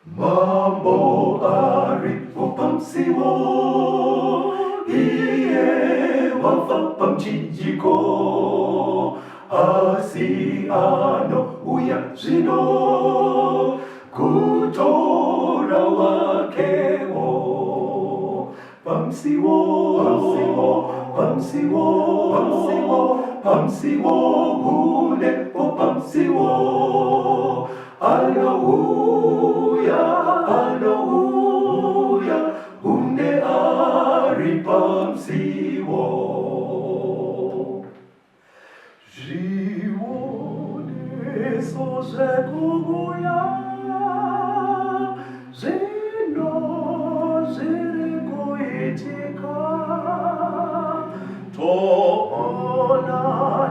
Mambo aripo pamusiwo, iye wafa pamuchinjiko, asi anouya zvino kutora wakewo. Pamusiwo, pamusiwo, pamusiwo, pamusiwo, pamusiwo, hundepo pamusiwo. Anouya, anouya, hunde ari pamusiwo. Zvioneso zvekuuya zvino zviri kuitika, toona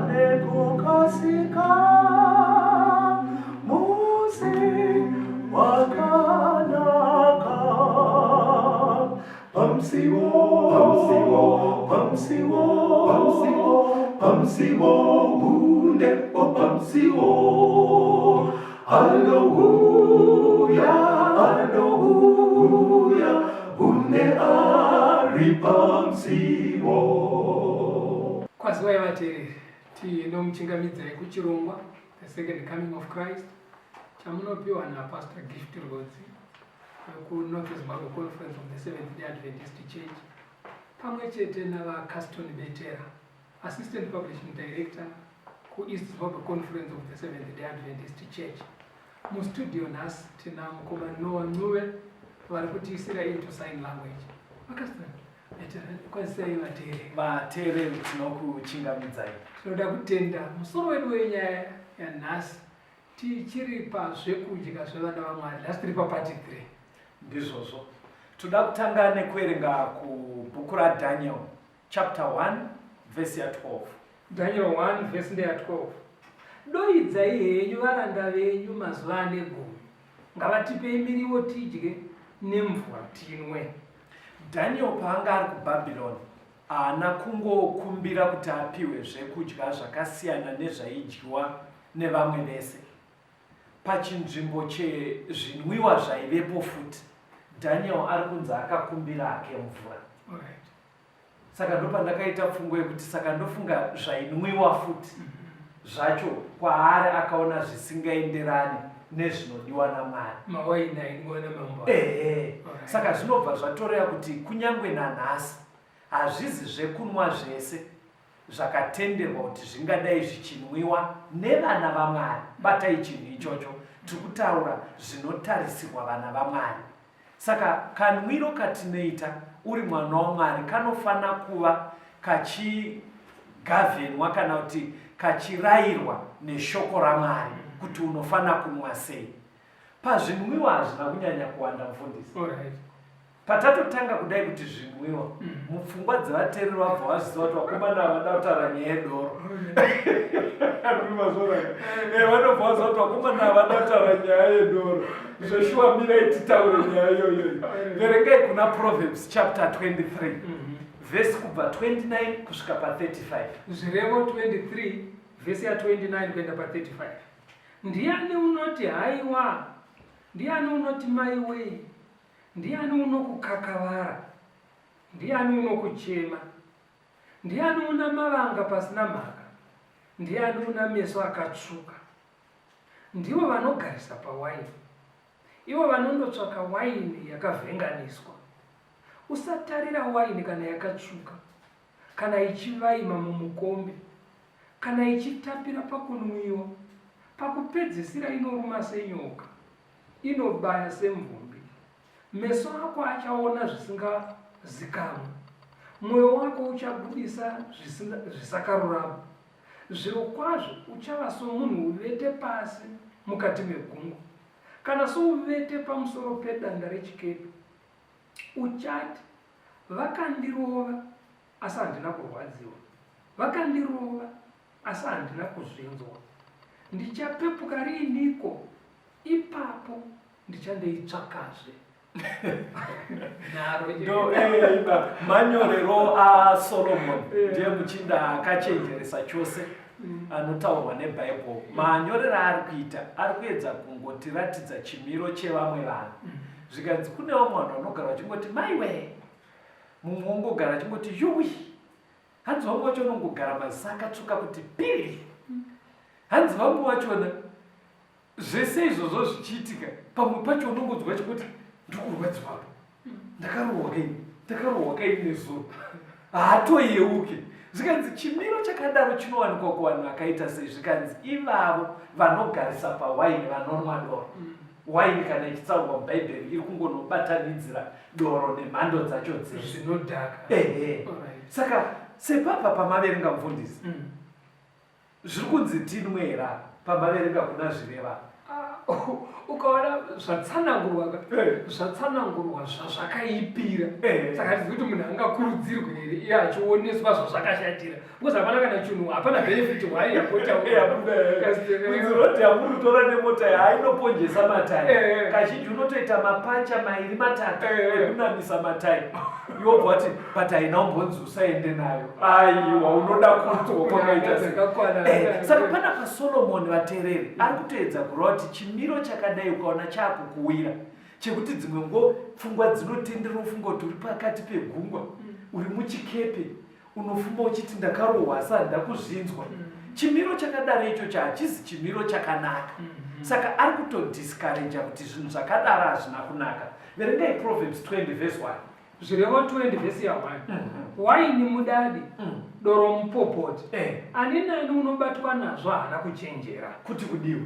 nekukasika musi wakanaka. Pamusiwo, pamusiwo, pamusiwo, pamusiwo, pamusiwo, hundepo pamusiwo. Anouya, anouya, hunde ari pamusiwo. Kwaziwai vateereri, tinomuchingamidzai kuchirongwa The Second Coming of Christ chamunopiwa naPastor Gift Rwodzi vekuNorth Zimbabwe Conference of the Seventh Day Adventist Church pamwe chete naVaCaston Betera, Assistant Publishing Director kuEast Zimbabwe Conference of the Seventh Day Adventist Church. Mustudio nhasi tina mukoma Noah Ncube vari kutiisira into sign language. VaCaston Betera, kwazisai vateereri. Vateereri tinokuchingamidzai. Tinoda kutenda musoro wedu wenyaya yanhasi. Tichiri pazvekudya zvevana vaMwari, nhasi tiri papati 3. Ndizvozvo. Toda kutanga nekuverenga kubhuku raDaniel chapter 1 vhesi ya 12. Daniel 1 vhesi ndeya 12. Doidzai henyu varanda venyu mazuva ane gumi, ngavatipei miriwo tidye nemvura tinwe. Daniel paanga ari kuBhabhironi, haana kungokumbira kuti apiwe zvekudya zvakasiyana nezvaidyiwa nevamwe vese. Pachinzvimbo chezvinwiwa zvaivepo futi, Daniel ari kunzi akakumbira hake mvura. Alright. Saka ndopandakaita pfungwa yekuti saka ndofunga zvainwiwa futi zvacho kwaari akaona zvisingaenderani nezvinodiwa naMwari. Mawaini ainwiwa namambo. Ehe. Saka zvinobva zvatoreva kuti kunyange nanhasi hazvizi zvekunwa zvese zvakatenderwa kuti zvingadai zvichinwiwa nevana vaMwari. Batai chinhu ichocho. Tiri kutaura zvinotarisirwa vana vaMwari. Saka kanwiro katinoita uri mwana waMwari kanofana kuva kachigavhenwa kana kuti kachirairwa neshoko raMwari kuti unofana kunwa sei. Pazvinwiwa hazvina kunyanya kuwanda mufundisi. Alright. Patatotanga kudai kuti zvinwiwa, mupfungwa dzevateereri vabva vaziva kuti vakomana ava vada kutaura nyaya yedoro. Vanobva vaziva kuti vakomana ava vada kutaura nyaya yedoro. Zveshuwa mirai titaure nyaya iyoyo. Verengai kuna Proverbs chapter 23 vhesi kubva 29 kusvika pa 35. Zvirevo 23 vhesi ya 29 kuenda pa 35. Ndiani unoti haiwa? Ndiani unoti maiwei? Ndiani unokukakavara? Ndiani unokuchema? Ndiani una mavanga pasina mhaka? Ndiani una meso akatsvuka? Ndivo vanogarisa pawaini, ivo vanondotsvaka waini yakavhenganiswa. Usatarira waini kana yakatsvuka, kana ichivaima mumukombe, kana ichitapira pakunwiwa. Pakupedzisira inoruma senyoka, inobaya semvumbi. Meso ako achaona zvisingazikamwi, mwoyo wako uchabudisa zvisakarurama. Zvirokwazvo uchava somunhu uvete pasi mukati megungwa, kana souvete pamusoro pedanda rechikepe. Uchati, Vakandirova, asi handina kurwadziwa, vakandirova, asi handina kuzvinzwa. Ndichapepuka riiniko? Ipapo ndichandoitsvakazve. Ndo eh, manyorero aSolomon ndiye muchinda akachenjeresa chose. Anotaurwa neBhaibheri, manyorero aari kuita ari kuedza kungotiratidza chimiro chevamwe vanhu. Zvikanzi kune vamwe vanhu vanogara vachingoti maiwe, mumwe wongogara achingoti yuwi, hanzi vamwe vacho vanongogara maziso akatsvuka kuti piri, hanzi vamwe vachona Zvese izvozvo zvichiitika, pamwe pacho unongonzwa chikuti ndikurwadziwa apa, ndakarohwa kaini, ndakarohwa kaini nezuro, haatoyeuke. Zvikanzi chimiro chakadaro chinowanikwa kuvanhu vakaita sei? Zvikanzi ivavo vanogarisa pawaini vanonwa doro. Waini kana ichitsaurwa muBhaibheri iri kungonobatanidzira doro nemhando dzacho dzese. Zvinodhaka. Ehe. Saka sepapa pamaverenga mufundisi. Zviri kunzi tinwe here apa pamaverenga kuna zvireva? Ah, ukaona zvatsanangurwa zvatsanangurwa zvazvakaipira eh. saka tizivi kuti munhu angakurudzirwe here iye achioneswa zvazvakashatira because hapana kana chinhu hapana benefit hwai yakotakunzi rodi yamuri kutora nemota yaainoponjesa matai eh. kazhinji unotoita mapancha mairi matatu eh. ekunamisa matai iwobva wati but haina kumbonzi usaende nayo aiwa unoda kunzwa kwakaita eh, saka pana pasolomoni vateereri ari kutoedza kureva kuti chimiro chakadai ukaona chaakukuwira chekuti dzimwe ngo pfungwa dzinotendera ufunga kuti uri pakati pegungwa uri muchikepe unofuma uchiti ndakarohwa asi handida kuzvinzwa mm. chimiro chakadaro ichocho hachizi chimiro chakanaka mm -hmm. saka ari kutodiscouraja kuti zvinhu zvakadaro hazvina kunaka verengai proverbs 20 verse 1 Zvirevo 20 vhesi ya 1. Waini mudadi, doro mupopoti. Eh. Ani nani unobatwa nazvo haana kuchenjera. Kuti kudiwa.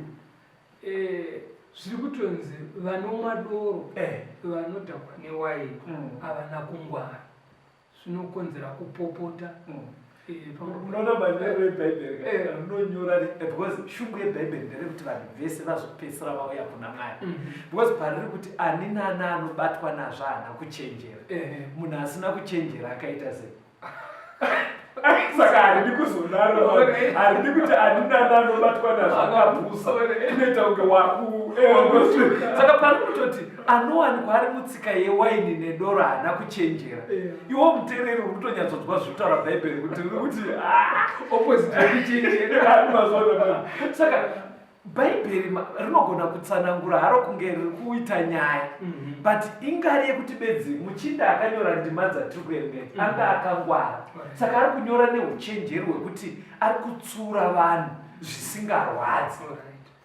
Eh, zviri kutonzi vanomwa doro eh. vanodhakwa newaini mm. havana kungwara. Zvinokonzera kupopota. Mm. Eh, unoona manyorero ebhaibheri eh. rinonyora eh, because shungu yebhaibheri nderekuti vanhu vese vazopedzisira vauya kuna mwari mm. because pariri kuti ani nani anobatwa nazvo haana kuchenjera munhu asina kuchenjera akaita sei saka haridi kuzodaro haridi kuti ani nani anobatwa nazvo akapusa inoita kunge waku saka pari kutoti anowanikwa ari mutsika yewaini nedoro haana kuchenjera iwo muteereri uri kutonyatsonzwa zvinotaura bhaibheri kuti riri kuti ah, opposite yekuchenjera saka bhaibheri rinogona kutsanangura haro kunge riri kuita nyaya mhm. but ingari yekuti bedzi muchinda akanyora ndima dzatiri kuerenga mm. anga akangwara saka ari kunyora neuchenjeri hwekuti ari kutsura vanhu zvisingarwadzi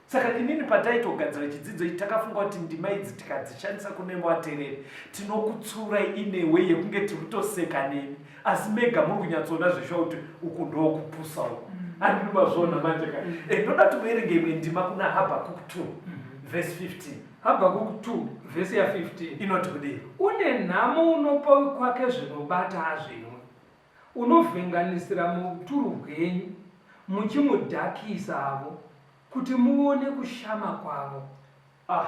Saka inini pataitogadzira chidzidzo ichi takafunga kuti ndima idzi tikadzishandisa kune vatereri tinokutsurai in a way yekunge tiri kutoseka nemi asi mega muri kunyatsoona zveshuwa kuti uku ndokupusa uku mm. handini mazviona manje ka mm. eh, ndoda kuti muverenge imwe ndima kuna Habakkuk 2 mm. verse 15 Habakkuk 2 verse ya 15 inoti kudii? Une nhamo unopa kwake zvinobata azvinwe Unovhenganisira muuturu hwenyu, muchimudhakisavo, kuti muone kushama kwavo. Ah,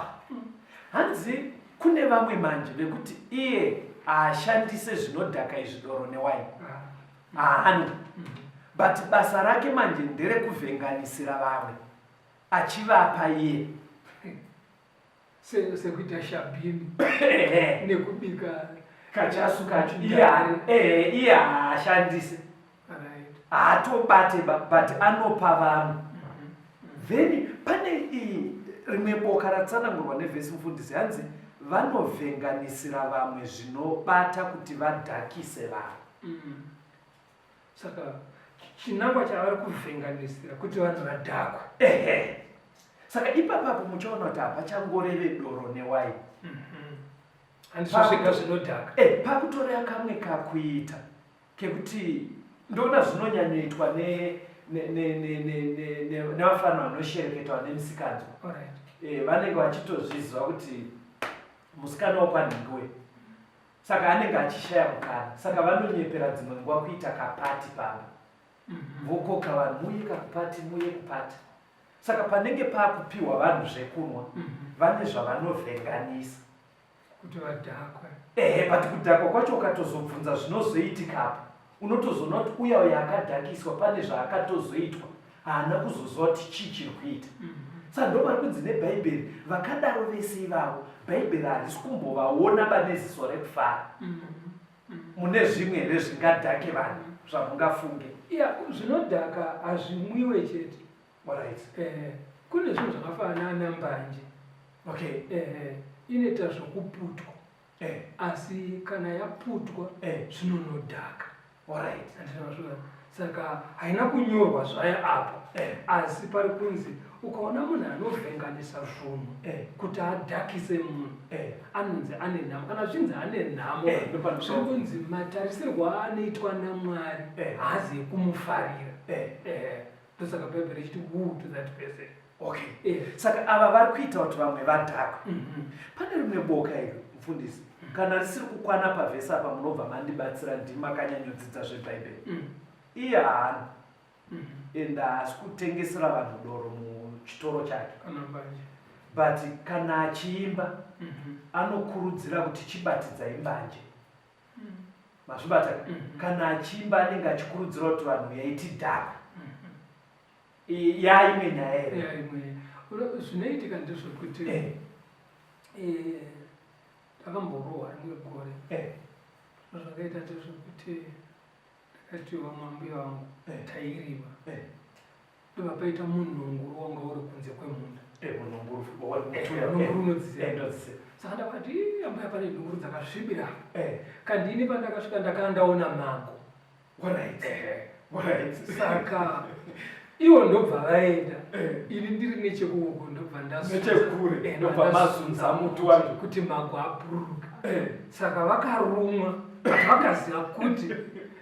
hanzi kune vamwe manje vekuti iye haashandise zvinodhaka izvi doro newaini ah. haanwi but basa rake manje nderekuvhenganisira vamwe achivapa iye sekuita shabhini nekubika kachasu kacho iye haashandise haatobate but anopa vamwe mm-hmm. then pane rimwe boka ratsanangurwa nevhesi mufundisi hanzi vanovhenganisira vamwe zvinobata kuti vadhakise vamwe mm. Saka chinangwa chavari kuvhenganisira kuti vanhu vadhakwe. Ehe. Saka ipapapo muchaona kuti hapachangoreve doro newaini. Mhm. Handizvo zvega zvinodhaka. Eh, pakutoreva kamwe kakuita kekuti ndoona zvinonyanyoitwa ne nevafana vanoshereketa vane misikanzwa. Eh, vanenge vachitozviziva kuti musikana wekwanhingi uyu Saka anenge achishaya mukana saka vanonyepera dzimwe nguva kuita kapati pamba mhm. vokoka vanhu muye kakupati muye kupati saka panenge pakupiwa vanhu zvekunwa mhm. vane zvavanovhenganisa kuti vadhakwe ehe but kudhakwa kwacho ukatozobvunza zvinozoitikapo unotozoona kuti uya uya akadhakiswa pane zvaakatozoitwa haana kuzoziva kuti chii chiri kuita mm -hmm. saka ndo vari kunzi nebhaibheri vakadaro vese ivavo bhaibheri harisi kumbovaona ba neziso rekufara mm -hmm. mune zvimwe here zvingadhake vanhu mm -hmm. zvamungafunge. Ya, zvinodhaka hazvimwiwe chete. Alright. Eh, kune zvinhu zvakafanana nambanje. Okay. Eh, inoita zvokuputwa. Eh. Asi kana yaputwa Eh. zvinonodhaka. Alright. Handina mazviona. Saka haina kunyorwa zvayo apa. Eh. Asi pari kunzi ukaona munhu anovhenganisa zvunhu Eh. kuti adhakise munhu Eh. anonzi ane nhamo. Kana zvinzi ane nhamo Eh, ndopanotaurwa. zviri kunzi matarisirwo aanoitwa naMwari Eh. haazi ekumufarira. Eh. Eh, ndosaka Bhaibheri richiti woe to that person. Okay. Eh. Saka ava vari kuita kuti vamwe vadhakwe. Mhm. Pane rimwe boka iri mufundisi, kana risiri kukwana pavhesi apa munobva mandibatsira ndimi makanyanyodzidza zveBhaibheri. Iye haana and haasi kutengesera vanhu doro muchitoro chake. Kana mbanje. But kana achiimba anokurudzira kuti chibatidzai mbanje. Mazvibata? Kana achiimba anenge achikurudzira kuti vanhu uyai tidhakwe. Yaimwe nyaya here? Yaimwe. Zvinoitika ndezvekuti ndakamborohwa rimwe gore. Zvakaita ndezvekuti ndakati vamwe ambuya vangu tairima. Ndobva paita munhunguru wanga uri kunze kwemunda. Munhunguru Munhunguru unodziziva. Ndodziziva. Saka ndakati, Ii, ambuya pane nhunguru dzakasvibira. Kandini pandakasvika ndakanga ndaona mago. Alright. Alright. Saka ivo ndobva vaenda. Ini ndiri nechekuuko ndobva ndasunza. Nechekure, ndobva ndobva mazunza muti wacho. Kuti mago abhururuka. Saka vakarumwa, vakaziva kuti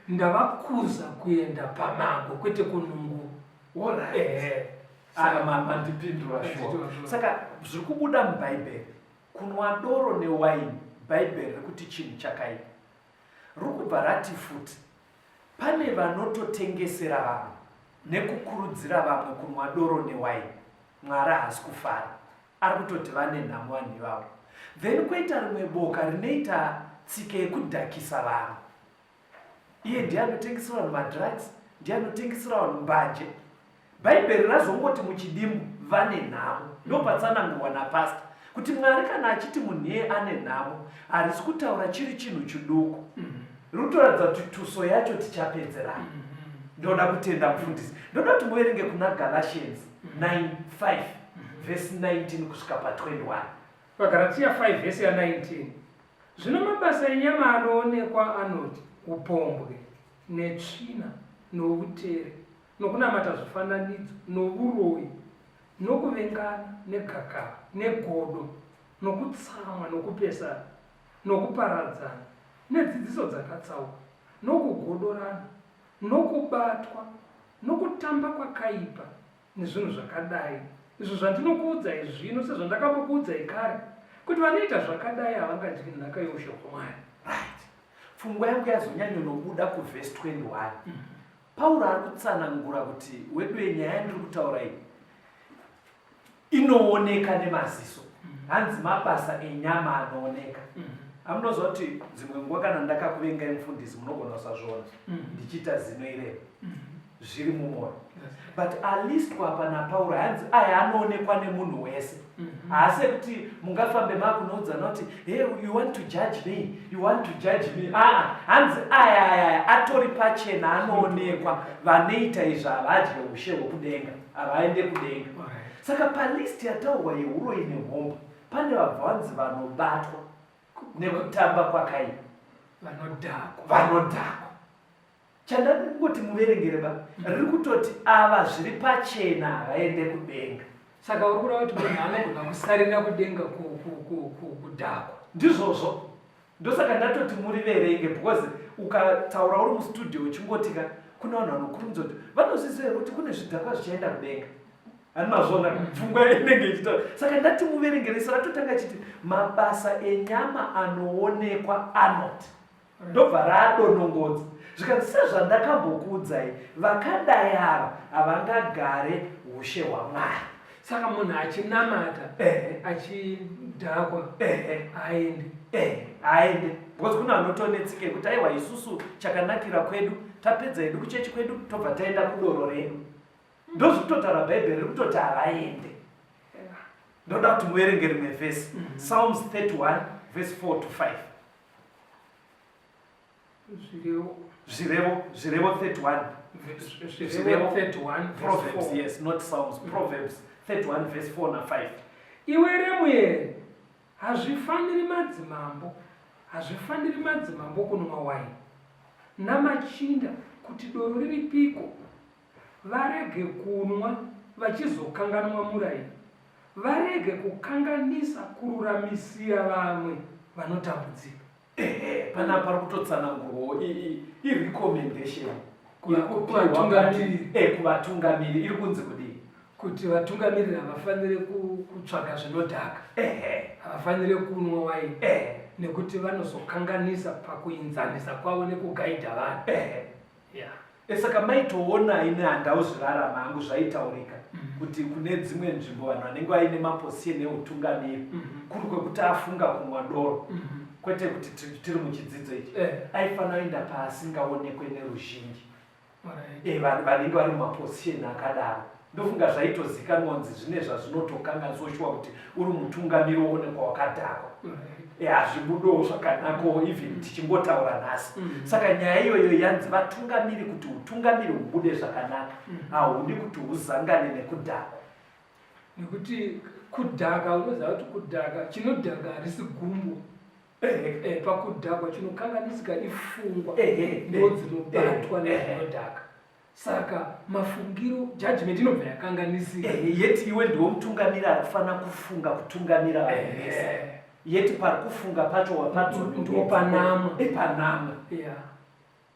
ndavakuza kuenda pamago kwete kunhunguru. Alright. Saka Mandipindura sure. Mandipindura sure. Saka zviri kubuda muBhaibheri, kunwa doro newaini, Bhaibheri rikuti chinhu chakaipa. Riri kubva rati futi pane vanototengesera vamwe nekukurudzira vamwe kunwa doro newaini. Mwari haasi kufara. Ari kutoti vane nhamo vanhu ivavo. Then kwoita rimwe boka rinoita tsika yekudhakisa vanhu. Iye ndiye anotengesera vanhu madrugs, ndiye anotengesera vanhu mbanje. Bhaibheri razongoti muchidimbu vane nhamo. Ndopatsanangurwa napastor kuti Mwari kana achiti munhu iye ane nhamo, harisi kutaura chiri chinhu chiduku. Riri kutoratidza kuti tuso yacho tichapedzerana. Ndoda kutenda mufundisi. Ndoda kuti muverenge kuna Galatians 9:5 verse 19 kusvika pa 21. VaGalatia 5 verse ya 19. Zvino mabasa enyama anoonekwa anoti upombwe, netsvina, noutere, nokunamata zvifananidzo, novuroyi, nokuvengana, negakava, negodo, nokutsamwa, nokupesana, nokuparadzana, nedzidziso dzakatsauka, nokugodorana, nokubatwa, nokutamba kwakaipa, nezvinhu zvakadai, izvo zvandinokuudzai zvino, sezvandakambokuudzai kare, kuti vanoita zvakadai havangadyi nhaka youshe hwaMwari. Right. Pfungwa yangu yazonyanyonobuda kuvhesi 21. Pauro ari kutsanangura kuti weduwe nyaya yandiri kutaura iyi inooneka nemaziso. Hanzi mabasa enyama anooneka. Amunoziva kuti dzimwe nguva kana ndakakuvengai mufundisi munogona kusazviona ndichiita zino irero. Zviri mumwoyo. But alistwa apa naPauro hanzi aya anoonekwa nemunhu wese. Haasi ekuti mungafambe makunoudzana kuti hey, you want to judge me, you want to judge me. Hanzi aya aya aya atori pachena anoonekwa, vanoita izvi havadye ushe hwekudenga, havaende kudenga. Saka palist yataurwa yehuroyi nemhombwe pane vabva vanzi vanobatwa nekutamba kwakaipa, Vanodhakwa. Vanodhakwa. Chandada kungoti muverengere ba, riri kutoti ava zviri pachena havaende kudenga. Saka uri kureva kuti munhu anogona kusarira kudenga kudhakwa. Ndizvozvo. Ndosaka ndatoti muriverenge because ukataura uri mustudio uchingotika kune vanhu vanokurumidza kuti vanozviziva here kuti kune zvidhakwa zvichaenda kudenga. Ani mazviona pfungwa inenge ichitaura. Saka ndati muverengere saka totanga chiti mabasa enyama anoonekwa anoti. Ndobva radonongodza zvikanzi sezvandakambokuudzai vakadai ava havangagare ushe hwaMwari. Saka munhu achinamata achidhakwa haende. Haende because kune vanotonetsika yekuti aiwa isusu chakanakira kwedu tapedza hedu kuchechi kwedu tobva taenda kudoro redu. Ndozvikutotaura Bhaibheri riri kutoti havaende. Ndoda kuti muverenge rimwe vhesi. Psalms 31 verse 4 to 5. Zvirevo. Zvirevo, Zvirevo 31. Zvirevo 31 Proverbs, yes, not Psalms. Proverbs 31 verse 4 na 5. Iwe Remueri, hazvifaniri madzimambo, hazvifaniri madzimambo kunwa waini, namachinda kuti doro riripiko, varege kunwa vachizokanganwa murayiro, varege kukanganisa kururamisira vamwe vanotambudzika. Ehe, panapa pari kutotsanangurwawo irecommendation kuvatungamiriri. Kuvatungamiriri iri kunzi kudii? Kuti vatungamiriri havafanire kutsvaga zvinodhaka, havafanire kunwa waini, nekuti vanozokanganisa pakuinzanisa kwavo nekugaidha vanhu. Yeah. Saka maitoona ini handauzvirarama hangu zvaitaurika kuti kune dzimwe nzvimbo vanhu vanenge vaine maposition eutungamiri kuri kwekuti afunga kunwa doro, kwete kuti tiri muchidzidzo ichi, aifanira kuenda paasingaonekwe neruzhinji. Vanhu vanenge vari mumaposition akadaro, ndofunga zvaitozikanwa kunzi zvine zvazvinotokanganiswa shuwa kuti uri mutungamiri woonekwa wakadhakwa. Hazvibudowo zvakanakawo even tichingotaura nhasi. Saka nyaya iyoyo yanzi vatungamiri, kuti utungamiri hubude zvakanaka, hahudi kuti huzangane nekudhakwa. Nekuti kudhaka, unoziva kuti kudhaka, chinodhaka harisi gumbo. Pakudhakwa chinokanganisika ifungwa, ndo dzinobatwa nezvinodhaka. Saka mafungiro, judgment inobva yakanganisika. Yeti iwe ndiwo mutungamiri ari kufanira kufunga kutungamira vanhu vese, yeti pari kufunga pacho wapadzondo panamwa. Panamwa.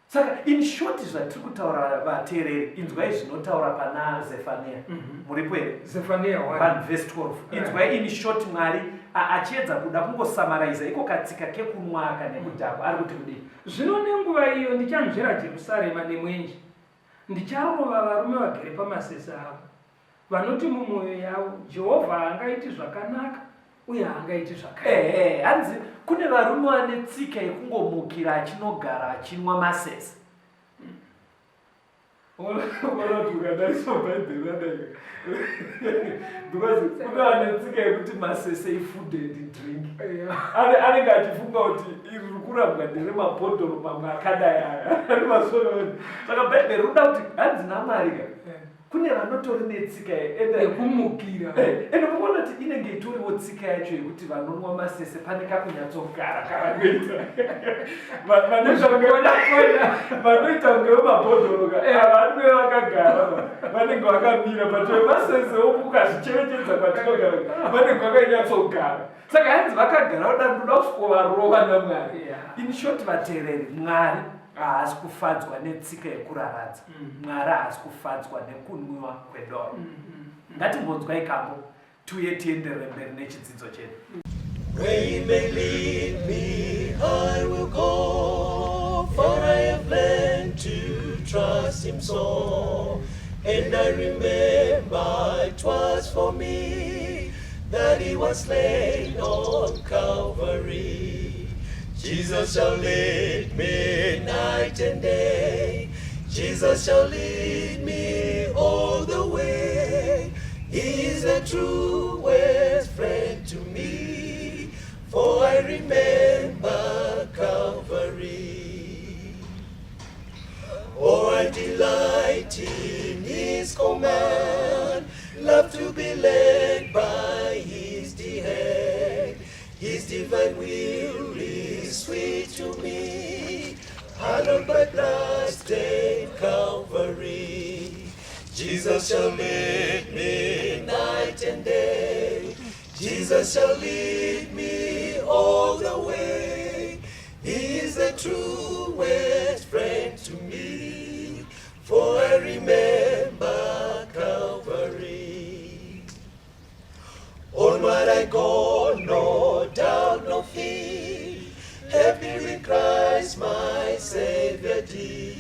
Saka in short, zvatiri kutaura, vateereri, inzwai zvinotaura pana Zefania. Muripo here? Zefania 1 1 verse 12. Inzwai in short, Mwari achiedza kuda kungosamaraiza iko katsika kekunwaka nekudhakwa, ari kuti kudii? Zvino nenguva iyo ndichanzvera Jerusarema nemwenje, ndicharova varume vagere pamasese avo, vanoti mumwoyo yavo, Jehovha haangaiti zvakanaka uye haangaiti zvakaipa. Ehe, hanzi kune varume vane tsika yekungomukira achinogara achinwa masese. Ona kuti ukadaiso Bhaibheri radai, because kune vane tsika yekuti masese ifood and drink. Anenge achifunga kuti iri riri kurambwa nderemabhodhoro, mamwe akadai aya ari masoro. Saka Bhaibheri rinoda kuti hanzi naMwari ka, kune vanotori netsika ende yekumukira. Ende mukuona kuti inenge itoriwo tsika yacho yekuti vanonwa masese pane kakunyatsogara kavanoita. Vanoita kunge vemabhodhoro ka, vanenge vakagara, vanenge vakamira, but vemasese ukazvicherechedza kwatinogara vanenge vakanyatsogara. Saka hanzi vakagara kuda, ndoda kusvikovarova naMwari. In short, vateereri, Mwari haasi kufadzwa netsika yekuraradza. Mwari haasi kufadzwa nekunwiwa kwedoro. Ngatimbonzwai kambo, tiuye tienderere mberi nechidzidzo chedu. Where he may lead me, I will go, for I have learned to trust him so. And I remember 'twas for me that he was slain on Calvary. Jesus shall lead me night and day. Jesus shall lead me all the way. He is the truest friend to me, for I remember Calvary. Oh, I delight in his command, love to be led by his hand. His divine will is sweet to me, hallowed by blood-stained Calvary. Jesus shall lead me night and day. Jesus shall lead me all the way. He is the truest friend to me, for I remember Calvary. Onward I go, no doubt, no fear. Happy in Christ, my Savior dear.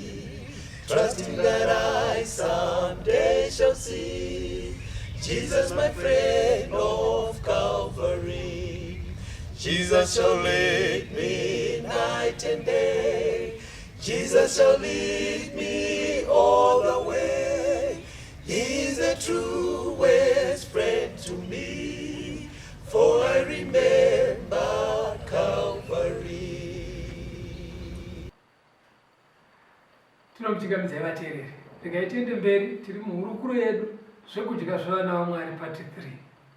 Trusting that I someday shall see Jesus, my friend of Calvary. Jesus shall lead me night and day. Jesus shall lead me all the way. He is the truest friend to me, for I remember Calvary. Tinomuchingamidzai vateereri. Regai tiende mberi tiri muhurukuro yedu zvekudya zvevana vaMwari part 3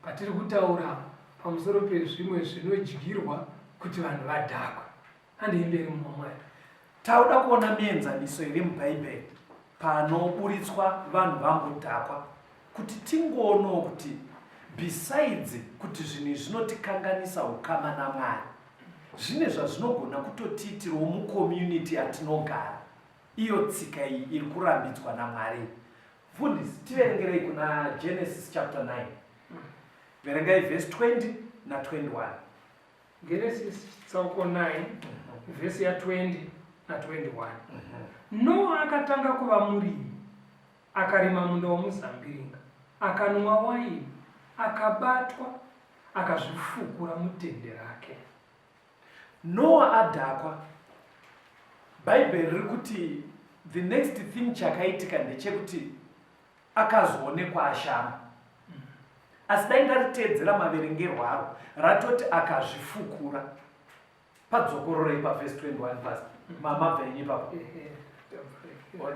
patiri kutaura pamusoro pezvimwe zvinodyirwa kuti vanhu vadhakwe. Handei mberi munhu waMwari. Tauda kuona mienzaniso iri muBhaibheri panoburitswa vanhu vambodhakwa kuti tingoonawo kuti besides kuti zvinhu izvi zvinotikanganisa ukama naMwari, zvine zvazvinogona kutotiitirawo mucommunity yatinogara. Iyo tsika iyi iri kurambidzwa naMwari. Mfundisi, tiverengerei kuna Genesis chapter 9. Verengai verse 20 na 21. Genesis chitsauko 9 vhesi ya 20 na 21. Noa akatanga kuva murimi, akarima munda womuzambiringa, akanwa waini, akabatwa, akazvifukura mutende rake. Noa adhakwa. Bhaibheri riri kuti the next thing chakaitika ndechekuti akazoonekwa ashama. Asi dai ndariteedzera maverengerwo aro ratoti akazvifukura. Padzokororei pavhesi 21 pastor. Mama bva yenyu ipapo.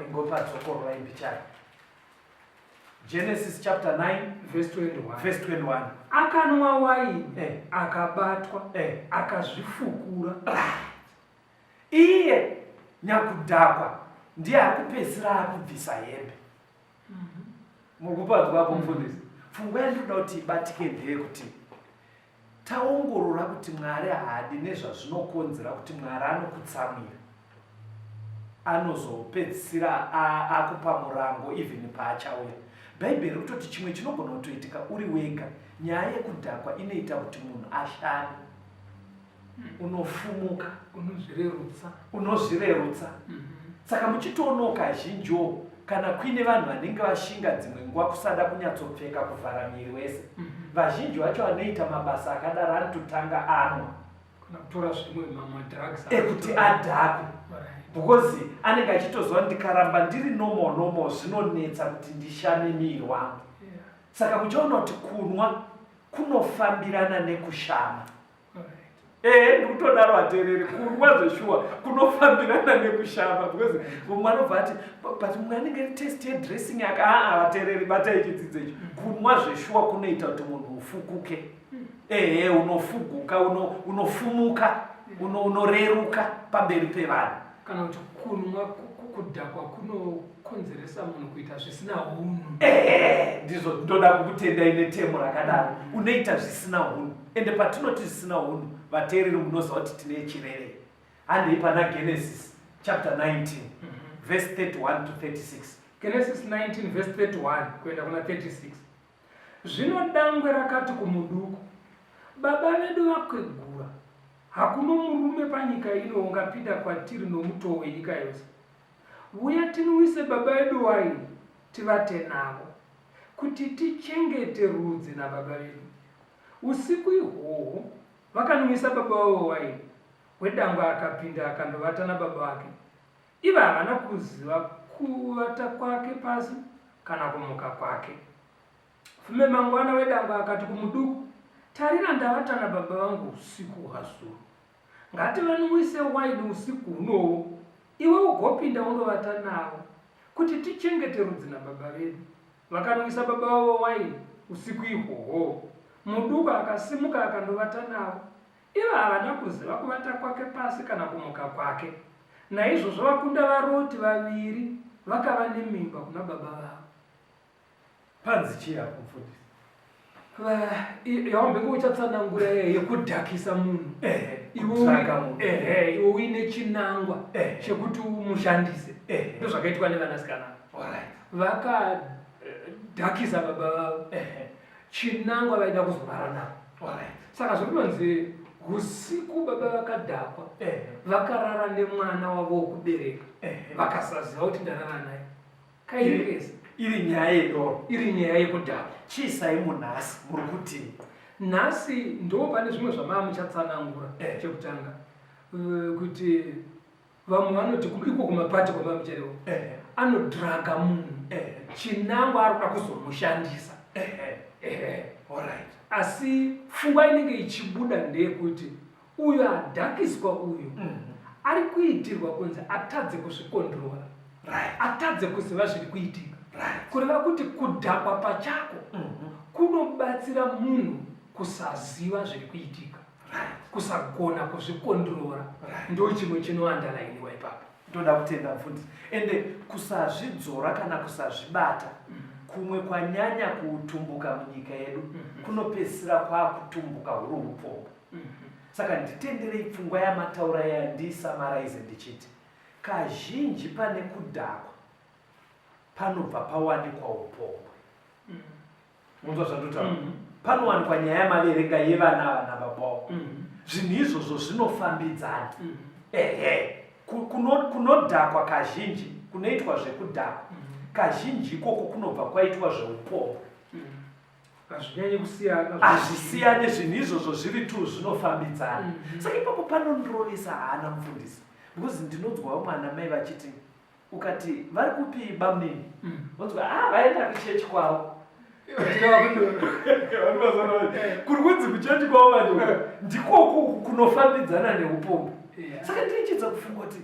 Ingopadzokorora imbichana. Genesis chapter 9 verse 21. Verse 21. Akanwa waini akabatwa akazvifukura. Iye nyakudhakwa ndiye akupedzisira akubvisa hembe. Muri kupanzwa apo mufundisi? Pfungwa yandinoda kuti ibatike ndeyekuti taongorora kuti Mwari haadi nezvazvinokonzera kuti Mwari anokutsamwira. Anozopedzisira akupa murango even paachauya. Bhaibheri riri kutoti chimwe chinogona kutoitika uri wega. Nyaya yekudhakwa inoita kuti munhu ashame. Unofumuka. Unozvirerutsa. Unozvirerutsa. Saka muchitoonawo kazhinjiwo kana kuine vanhu vanenge vashinga dzimwe nguva kusada kunyatsopfeka kuvhara muviri wese. Vazhinji vacho vanoita mabasa akadaro anototanga anwa. Kana kutora zvimwe madrugs. Ekuti adhakwe. Because anenge achitoziva ndikaramba ndiri normal normal zvinonetsa kuti ndishame muviri wangu. Saka muchaona kuti kunwa kunofambirana nekushama. Ehe, ndikutodaro ateereri, kunwa zveshuwa kunofambirana nekushama because mumwe anobva ati but mumwe anenge ri test yedressing yake. Aa, vateereri, batai chidzidzo icho. Kunwa zveshuwa kunoita kuti munhu ufukuke. Ehe, unofuguka, unofumuka, unoreruka pamberi pevanhu. Kana kuti kunwa kudhakwa kunokonzeresa munhu kuita zvisina hunhu. Ehe, ndizvo ndoda kukutendai netemo rakadaro. Unoita zvisina hunhu. Ende patinoti zvisina hunhu, vateereri munoziva kuti tine chirevei. Handei pana Genesis chapter 19 verse 31 to 36. Genesis 19 verse 31 kuenda kuna 36. Zvino dangwe rakati kumuduku, Baba vedu vakwegura, hakuno murume panyika ino ungapinda kwatiri nomutoo wenyika yose. Vuya tinwise baba vedu waini, tivate navo, kuti tichengete rudzi nababa vedu. Usiku ihwohwo vakanwisa baba vavo waini, wedangwe akapinda akandovata nababa vake. Ivo havana kuziva kuvata kwake pasi kana kumuka kwake. Fume mangwana wedangwe akati kumuduku, Tarira ndavata nababa vangu usiku hwazuro. Ngativanwise waini usiku hunowo, iwe ugopinda undovata navo, kuti tichengete rudzi nababa vedu. Vakanwisa baba vavo waini usiku ihwohwo. Muduku akasimuka akandovata navo. Ivo havana kuziva kuvata kwake pasi kana kumuka kwake. Naizvozvo vakunda vaRoti vaviri vakava nemimba kuna baba vavo. Panzi chii apo mfundisi? Yawambenge uchatsanangura yekudhakisa munhu. Ehe, iwe uine chinangwa chekuti umushandise. Ndozvakaitwa nevanasikana. Vakadhakisa baba vavo. Chinangwa vaida kuzorara navo. Saka zvinonzi usiku baba vakadhakwa vakarara nemwana wavo wokubereka vakasaziva kuti ndarara naye. Kairikesa. Iri nyaya yedoro. Iri nyaya yekudhakwa. Chiisai munhasi muri kuti nhasi ndo pane zvimwe zvamaa muchatsanangura chekutanga kuti vamwe vanoti iko kumapati kwamaa mucharewa anodraga munhu chinangwa ari kuda kuzomushandisa. Asi pfungwa inenge ichibuda ndeyekuti uyo adhakiswa uyu ari kuitirwa kunzi atadze kuzvikondrora. Atadze kuziva zviri kuitika. Kureva kuti kudhakwa pachako kunobatsira munhu kusaziva zviri kuitika. Kusagona kuzvikondrora ndo chimwe chinoandalainiwa ipapo. Ndoda kutenda mfundisi. Ende kusazvidzora kana kusazvibata kumwe kwanyanya kutumbuka munyika yedu kunopedzisira kwakutumbuka huri upombo. Saka nditenderei pfungwa yamataura iya ndiisamaraize ndichiti kazhinji pane kudhakwa panobva pawanikwa upombwe. Munzwa zvandotaura? Panowanikwa nyaya yamaverenga yevana ava nababa wavo. Zvinhu izvozvo zvinofambidzana. Ehe. Kunodhakwa kazhinji, kunoitwa zvekudhakwa. Kazhinji ikoko kunobva kwaitwa zveupombwe. Hazvinyanyi kusiyana. Hazvisiyane, zvinhu izvozvo zviri tu zvinofambidzana. Saka ipapo panondirovesa hana mufundisi. Because ndinonzwa vamwe ana mai vachiti ukati vari kupi bamunini? Vonzwa vaenda kuchechi kwavo. Kuri kunzi kuchechi kwavo vanhu ndikoku kunofambidzana neupombwe. Saka ndinochidza kufunga kuti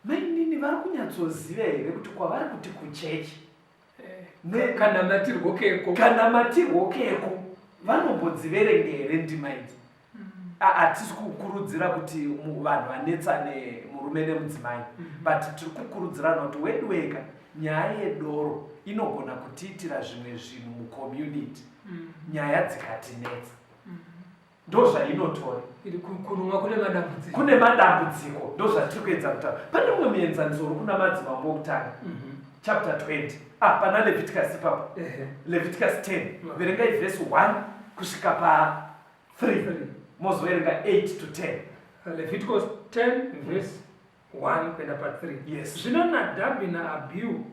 mainini vari kunyatsoziva here kuti kwavari kuti kuchechi Kanamatirwo keko. Kanamatirwo keko vanombodziverenga here ndima idzi? Hatisi kukurudzira kuti vanhu vanetsane murume nemudzimai, but tiri kukurudzirana kuti wedu wega nyaya yedoro inogona kutiitira zvimwe zvinhu mucommunity, nyaya dzikatinetsa. Ndozvainotora. Iri kunwa kune madambudziko. Kune madambudziko, ndozvatiri kuedza kutaura. Pane mumwe muenzaniso uri kuna Madzimambo okutanga, chapter 20. Pana Leviticus ipapo. Leviticus 10. Verengai verse 1 kusvika pa 3. Mozoverenga 8 to 10. Leviticus 10 verse 1 kuenda pa 3. Zvino Nadhabhi naAbhihu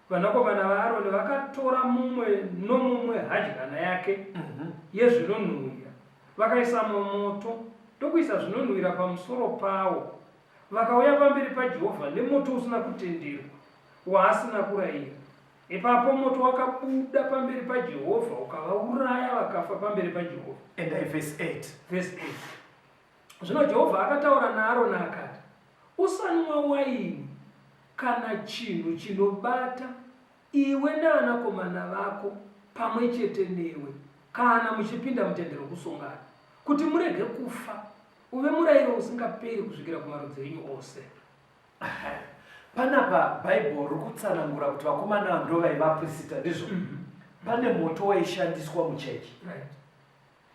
vanakomana vaAroni vakatora mumwe nomumwe hadyana yake yezvinonhuhwira, vakaisa mumoto, ndokuisa zvinonhuhwira pamusoro pawo, vakauya pamberi paJehovha nemoto usina kutenderwa, waasina kurayira. Ipapo moto wakabuda pamberi paJehovha, ukavauraya, vakafa pamberi paJehovha. Endai verse 8. Verse 8. Zvino Jehovha akataura naAroni akati, Usanwa waini kana chinhu chinobata, iwe navanakomana vako pamwe chete newe, kana muchipinda mutende rokusongana, kuti murege kufa, uve murayiro usingaperi kusvikira kumarudzi enyu ose. Panapa Bhaibheri riri kutsanangura kuti vakomana ava ndovaiva vaprista, ndizvo? Pane moto waishandiswa muchechi.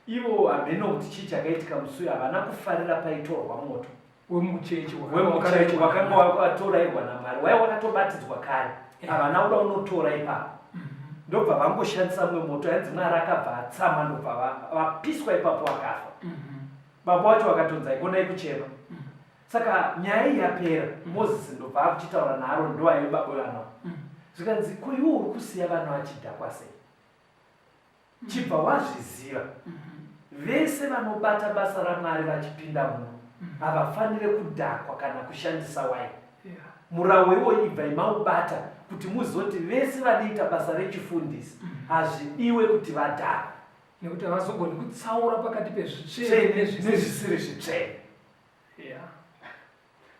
Ivo hameno kuti chii chakaitika musi uyu, havana kufarira paitorwa moto wemuchechi wemuchechi wakanga watorairwa naMwari, waiva wakatobatidzwa kare, havana kuda unotora ipapo. Ndobva vangoshandisa mumwe moto, yanzi Mwari akabva atsama, ndobva vapiswa ipapo vakafa. Baba wacho vakatonzi haikonai kuchema. Saka nyaya iyi yapera, Moses ndobva akuchitaura naAroni, ndoaive baba vevana. Zvikanzi, ko iwe uri kusiya vana vachidhakwa sei? Chibva wazviziva, vese vanobata basa raMwari vachipinda muno havafanire kudhakwa kana kushandisa waini. Murawo iwoyu ibvai maubata kuti muzoti vese vanoita basa rechifundisi hazvidiwe kuti vadhakwe. Nekuti havazogoni kutsaura pakati pezvitsvene nezvisiri zvitsvene.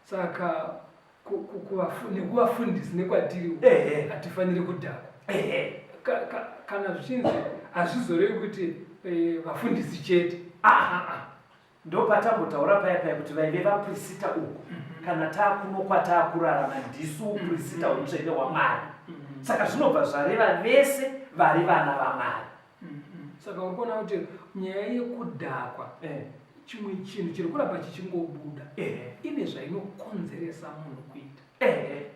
Saka nekuvafundisi nekwatiri hatifaniri kudhakwa. Kana zvichinzi hazvizorevi kuti vafundisi chete. Ndopatambotaura paya paya kuti vaive vaprisita uku, kana taakuno kwataakurarama ndisu uprisita hutsvene hwaMwari. Saka zvinobva zvareva vese vari vana vaMwari. Saka uri kuona kuti nyaya yekudhakwa chimwe chinhu chiri kuramba chichingobuda, ine zvainokonzeresa munhu kuita.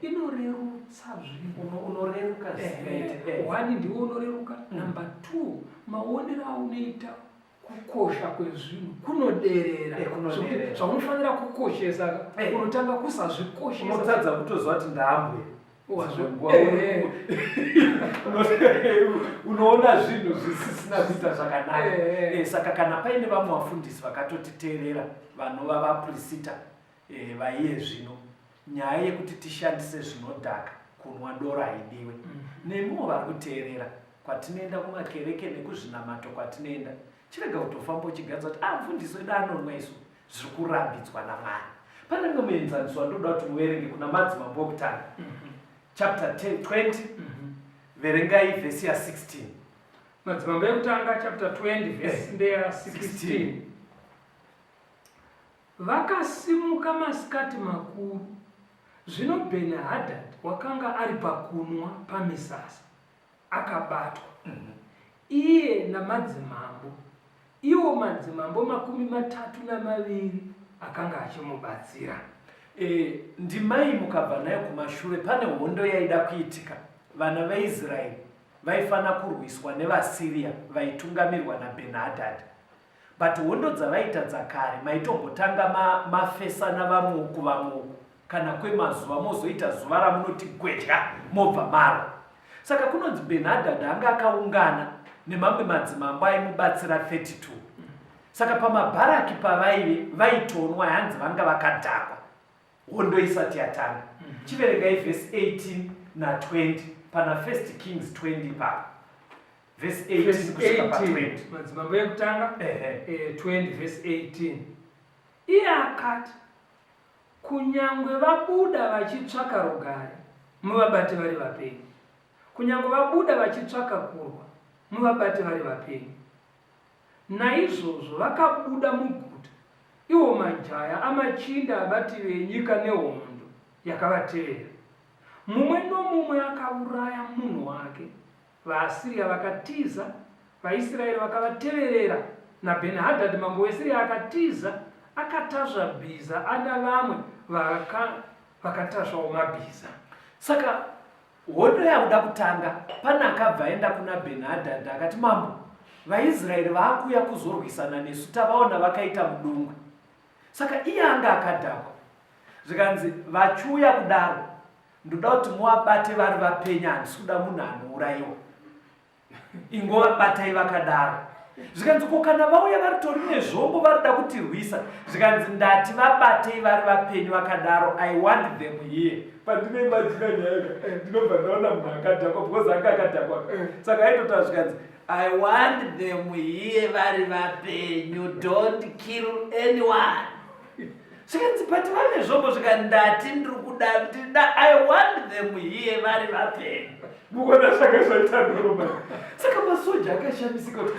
Inorerutsa zvinhu. Unoreruka zvinhu. One, ndiwe unoreruka. Number 2, maonero aunoita kukosha kwezvinhu kunoderera. Kunoderera. Zvaunofanira kukoshesa, unotanga kusazvikoshesa. Unotadza kutoziva kuti ndambwe. Unoona zvinhu zvisisina kuita zvakanaka. Saka kana paine vamwe vafundisi vakatotiteerera vanova vaprisita vaiye zvino, nyaya yekuti tishandise zvinodhaka kunwa doro haidiwe. Nemiwo vari kuteerera, kwatinoenda kumakereke nekuzvinamato kwatinoenda, chirega kutofamba uchiganza kuti mufundisi wedu anonwa isu, zviri kurambidzwa naMwari. Pane mumwe muenzaniso wandoda kuti muverenge kuna Madzimambo okutanga. Chapter 20 verengai vhesi ya16. Madzimambo Ekutanga chapter 20 vhesi ndeya 16. Vakasimuka masikati makuru, zvino Bheni-hadhadhi wakanga ari pakunwa pamisasa, akabatwa, iye namadzimambo, iwo madzimambo 32 akanga achimubatsira. E, ndima iyi mukabva nayo kumashure pane hondo yaida kuitika. Vana veIsraeri vaifanira kurwiswa nevaSyria vaitungamirwa naBhenhadhadhi. But hondo dzavaiita dzakare maitombotanga ma, mafesana vamwe uku vamwe uku kana kwemazuva mozoita zuva ramunoti gwedya mobva marwa. Saka kunonzi Benhadhadhi anga akaungana nemamwe madzimambo aimubatsira 32. Saka pamabharaki pavaive vaitonwa hanzi vanga vakadhakwa hondo isati yatanga. Chiverengai vhesi 18 na 20 pana First Kings 20 ipapo. Vhesi 18 kusvika pa 20. Madzimambo ekutanga 20 vhesi 18. Iye akati, Kunyangwe vabuda vachitsvaka rugare, muvabate vari vapenyu. Kunyangwe vabuda vachitsvaka kurwa, muvabate vari vapenyu. Naizvozvo vakabuda muguta, iwo majaya amachinda abati venyika nehondo yakavatevera. Mumwe nomumwe akauraya munhu wake, VaAsiria vakatiza, vaIsraeri vakavateverera, naBheni-hadhadhi mambo weSiria akatiza, akatasva bhiza ana vamwe vakatasvawo mabhiza. Saka hondo yakuda kutanga, pane akabva aenda kuna Bheni-hadhadhi akati, Mambo, vaIsraeri vaakuuya kuzorwisana nesu, tavaona vakaita mudungwe. Saka iye anga akadhakwa. Zvikanzi, vachiuya kudaro, Ndoda kuti muvabate vari vapenyu handisi kuda munhu anourayiwa. Ingovabatai vakadaro. Zvikanzi ko kana vauya varitori nezvombo varida kutirwisa. Zvikanzi ndati vabatei vari vapenyu vakadaro I want them here. Pandinoimajina nyaya ndinobva ndaona munhu akadhakwa because anga akadhakwa. Saka aitotaura zvikanzi I want them here vari vapenyu don't kill anyone. Zvikanzi but vane zvombo zvikanzi ndati ndiri kuda ndida I want them here vari vapenyu. Mukuona zvanga zvaita doro Saka masoja akashamisika kuti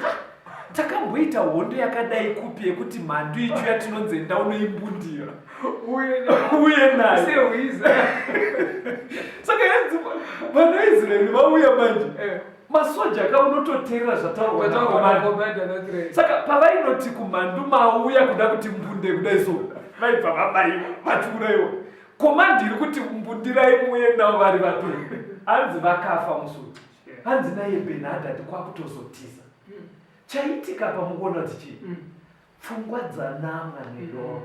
takamboita hondo yakadai kupi yekuti mhandu ichiuya tinonzi enda unoimbundira uye nayo saka yanzi vana vaIsraeri vauya manje eh. Masoja ka unototeerera zvataurwa nakomanda. Saka pavainoti kumhandu mauya kuda kuti mbunde kudai so vaibva vabaiwa vachiuraiwa. Komandi iri kuti mbundirai muuye navo vari vapenyu. Hanzi vakafa musi uyu. Hanzi naiye Benhadhadhi kwakutozotiza. Chaitika apa mukuona kuti chii? Pfungwa dzanamwa nedoro.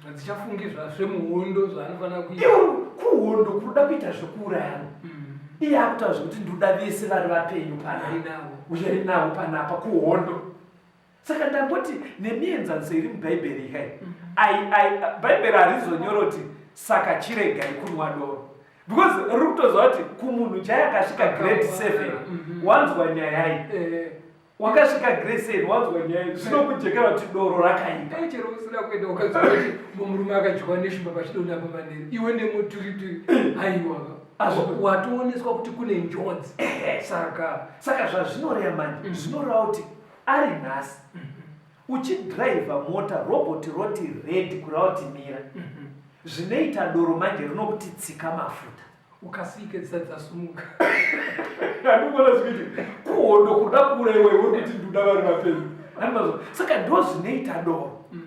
Hadzichafungi zvemuhondo zvaanofanira kuita. Iwe kuhondo kunoda kuita zvekuurayana. Iye akutaura zvekuti ndoda vese vari vapenyu panapa. Uyai navo panapa kuhondo. Saka ndamboti nemienzaniso iri muBhaibheri ikai. Bhaibheri harizonyora kuti saka chiregai kunwa doro. Because riri kutoziva kuti kumunhu chaiye akasvika grade 7 wanzwa nyaya iyi. Wakasvika grade seven wanzwa nyaya iyi zvinokujekera kuti doro rakaipa. Dai chero usina kuenda ukanzwa kuti murume akadyiwa neshumba pachidonha pamanheru iwe nemuturituri haiwa watooneswa kuti kune njodzi saka saka zvazvinoreva manje mm. zvinoreva kuti ari nhasi mm -hmm. uchidhiraivha mota robot roti red kureva kuti mira mm -hmm. zvinoita doro manje rinokuti tsika mafuta ukasike dzisati dzasumuka andikuona zvikuiti kuhondo kuda kuuraiwa iwe kuti nduda vari vapenyu andimazvo saka ndo zvinoita doro mm.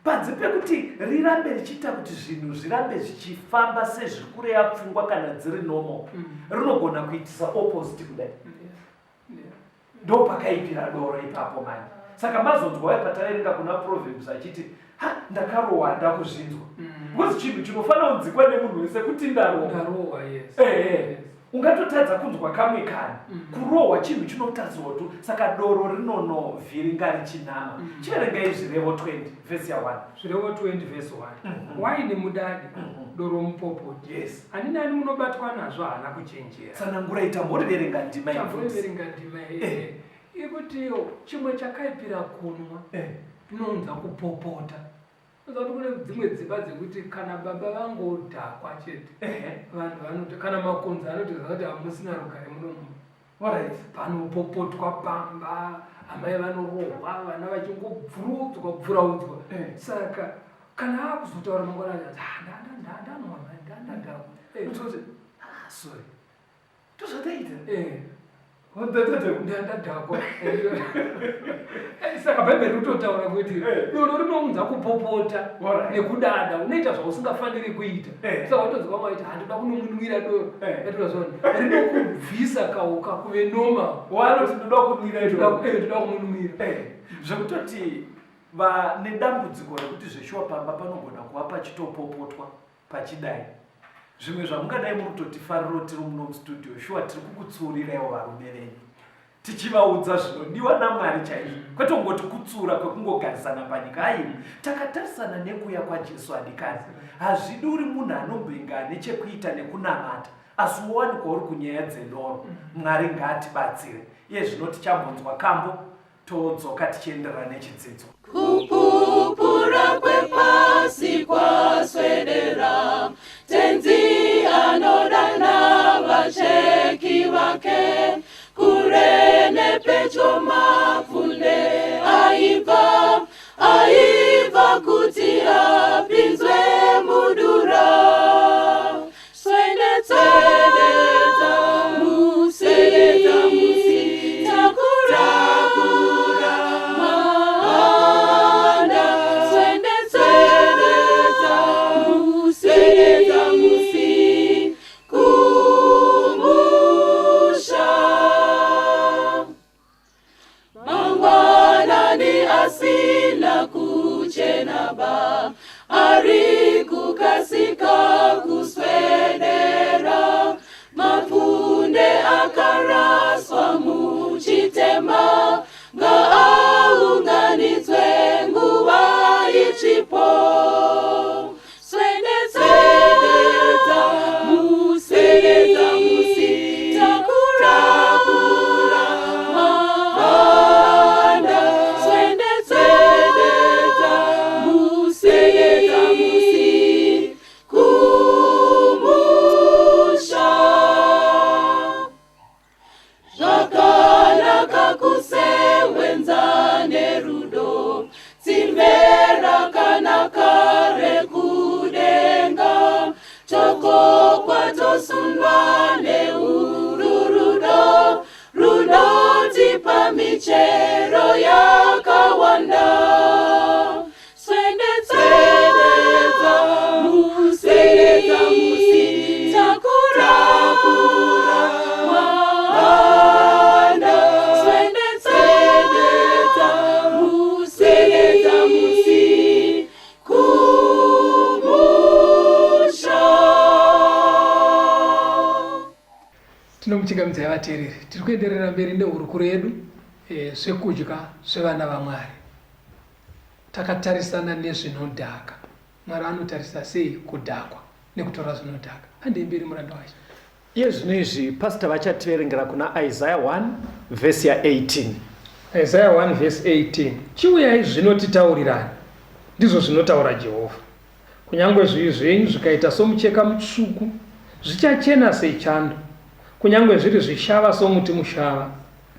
panze pekuti rirambe richiita kuti zvinhu zvirambe zvichifamba sezviri kureya pfungwa kana dziri normal mm. rinogona kuitisa opposite kudai Ndopakaipira doro ipapo manje. Saka mazonzwa waye pataverenga kuna Proverbs achiti ha ndakarohwa handakuzvinzwa. Because chinhu chinofanira kunzikwa nemunhu wese kuti ndarohwa. Ndarohwa yes. Ehe. Yes. Ungatotadza kunzwa kamwe kanhu. Kurohwa chinhu chinotadzwa tu saka doro rinonovhiringa richinama. Chiverengai Zvirevo 20 verse ya 1. Zvirevo 20 verse 1. Waini mudadi, doro mupopoti. Yes. Ani nani unobatwa nazvo haana kuchenjera. Tsanangurai tamboriverenga ndima iyi. Tamboriverenga ndima iyi. Eh. Ikutiyo chimwe chakaipira kunwa eh. inounza kupopota. Unoziva kuti kune dzimwe dzimba dzekuti kana baba vangodhakwa chete vanhu vanoti kana makonzo anotoziva kuti hamusina rugare muno mumba. Alright. Panopopotwa pamba, amai vanorohwa, vana vachingobvurudzwa bvuraudzwa. Saka kana akuzotaura mangwana acho, ah, ndanwa ndandadhakwa. Utoti, ah, sorry. Ndozvataita. Eh. Ndadhakwa. Saka Bhaibheri rinototaura kuti eh. doro rinounza kupopota nekudada, unoita zvausingafaniri kuita. Eh. Saka watonzwa vamwe vachiti handoda kunomunwira doro. Atoda eh. zvona. Rinokubvisa kauka kuve normal. Wanoti ndoda kunwira doro. Ndoda kumunwira. Zvekutoti vane dambudziko rekuti zveshuwa pamba panogona kuva pachitopopotwa. Pachidai zvimwe zvamungadai muri kutotifariro tiri muno mustudio shuwa tiri kukutsuuriraiwo varume venyu tichivaudza zvinodiwa namwari chaizvo kwete kungoti kutsura kwekungogarisana panyika aiwa takatarisana nekuuya kwajesu adikani hazvidi uri munhu anombenge ane chekuita nekunamata asi wowanikwa uri kunyaya dzedoro mwari ngaatibatsire iye zvino tichambonzwa kambo Todzoka tichienderera nechidzidzo. Kupupura kwepasi kwaswedera, Tenzi anodana vacheki vake, kure nepedyo mapfunde aibva, aibva kuti apinzwe mudura. Swededza musi, takura mahanda. Swededza musi, kumusha. Mangwanani asina kuchena ba, ari kukasika kuswedera. Mapfunde akaraswa muchitema, ngaaunganidzwe nguva ichipo. Swededza musi, takura mahanda. Swededza musi, kumusha. Zvakanaka kusewenza nerudo, tsimbe rakanaka rekudenga, tokokwa tosundwa neuru rudo, runotipa michero yakawanda. Swededza musi, takura mahanda. Swededza musi, kumusha. Tinomuchingamidzai vateereri, tiri kuenderera mberi nehurukuro yedu eh, zvekudya zvevana vaMwari. Takatarisana nezvinodhaka. Mwari anotarisa sei kudhakwa nekutora zvinodhaka? Handei mberi muranda waShe. Iye zvino izvi pastor vachativerengera kuna Isaiah 1 vhesi ya 18. Isaiah 1 vhesi 18 Chiuyai zvino titaurirane, ndizvo zvinotaura Jehovha. Kunyangwe zvivi zvenyu zvikaita somucheka mutsvuku, zvichachena sechando, kunyangwe zviri zvishava somuti mushava,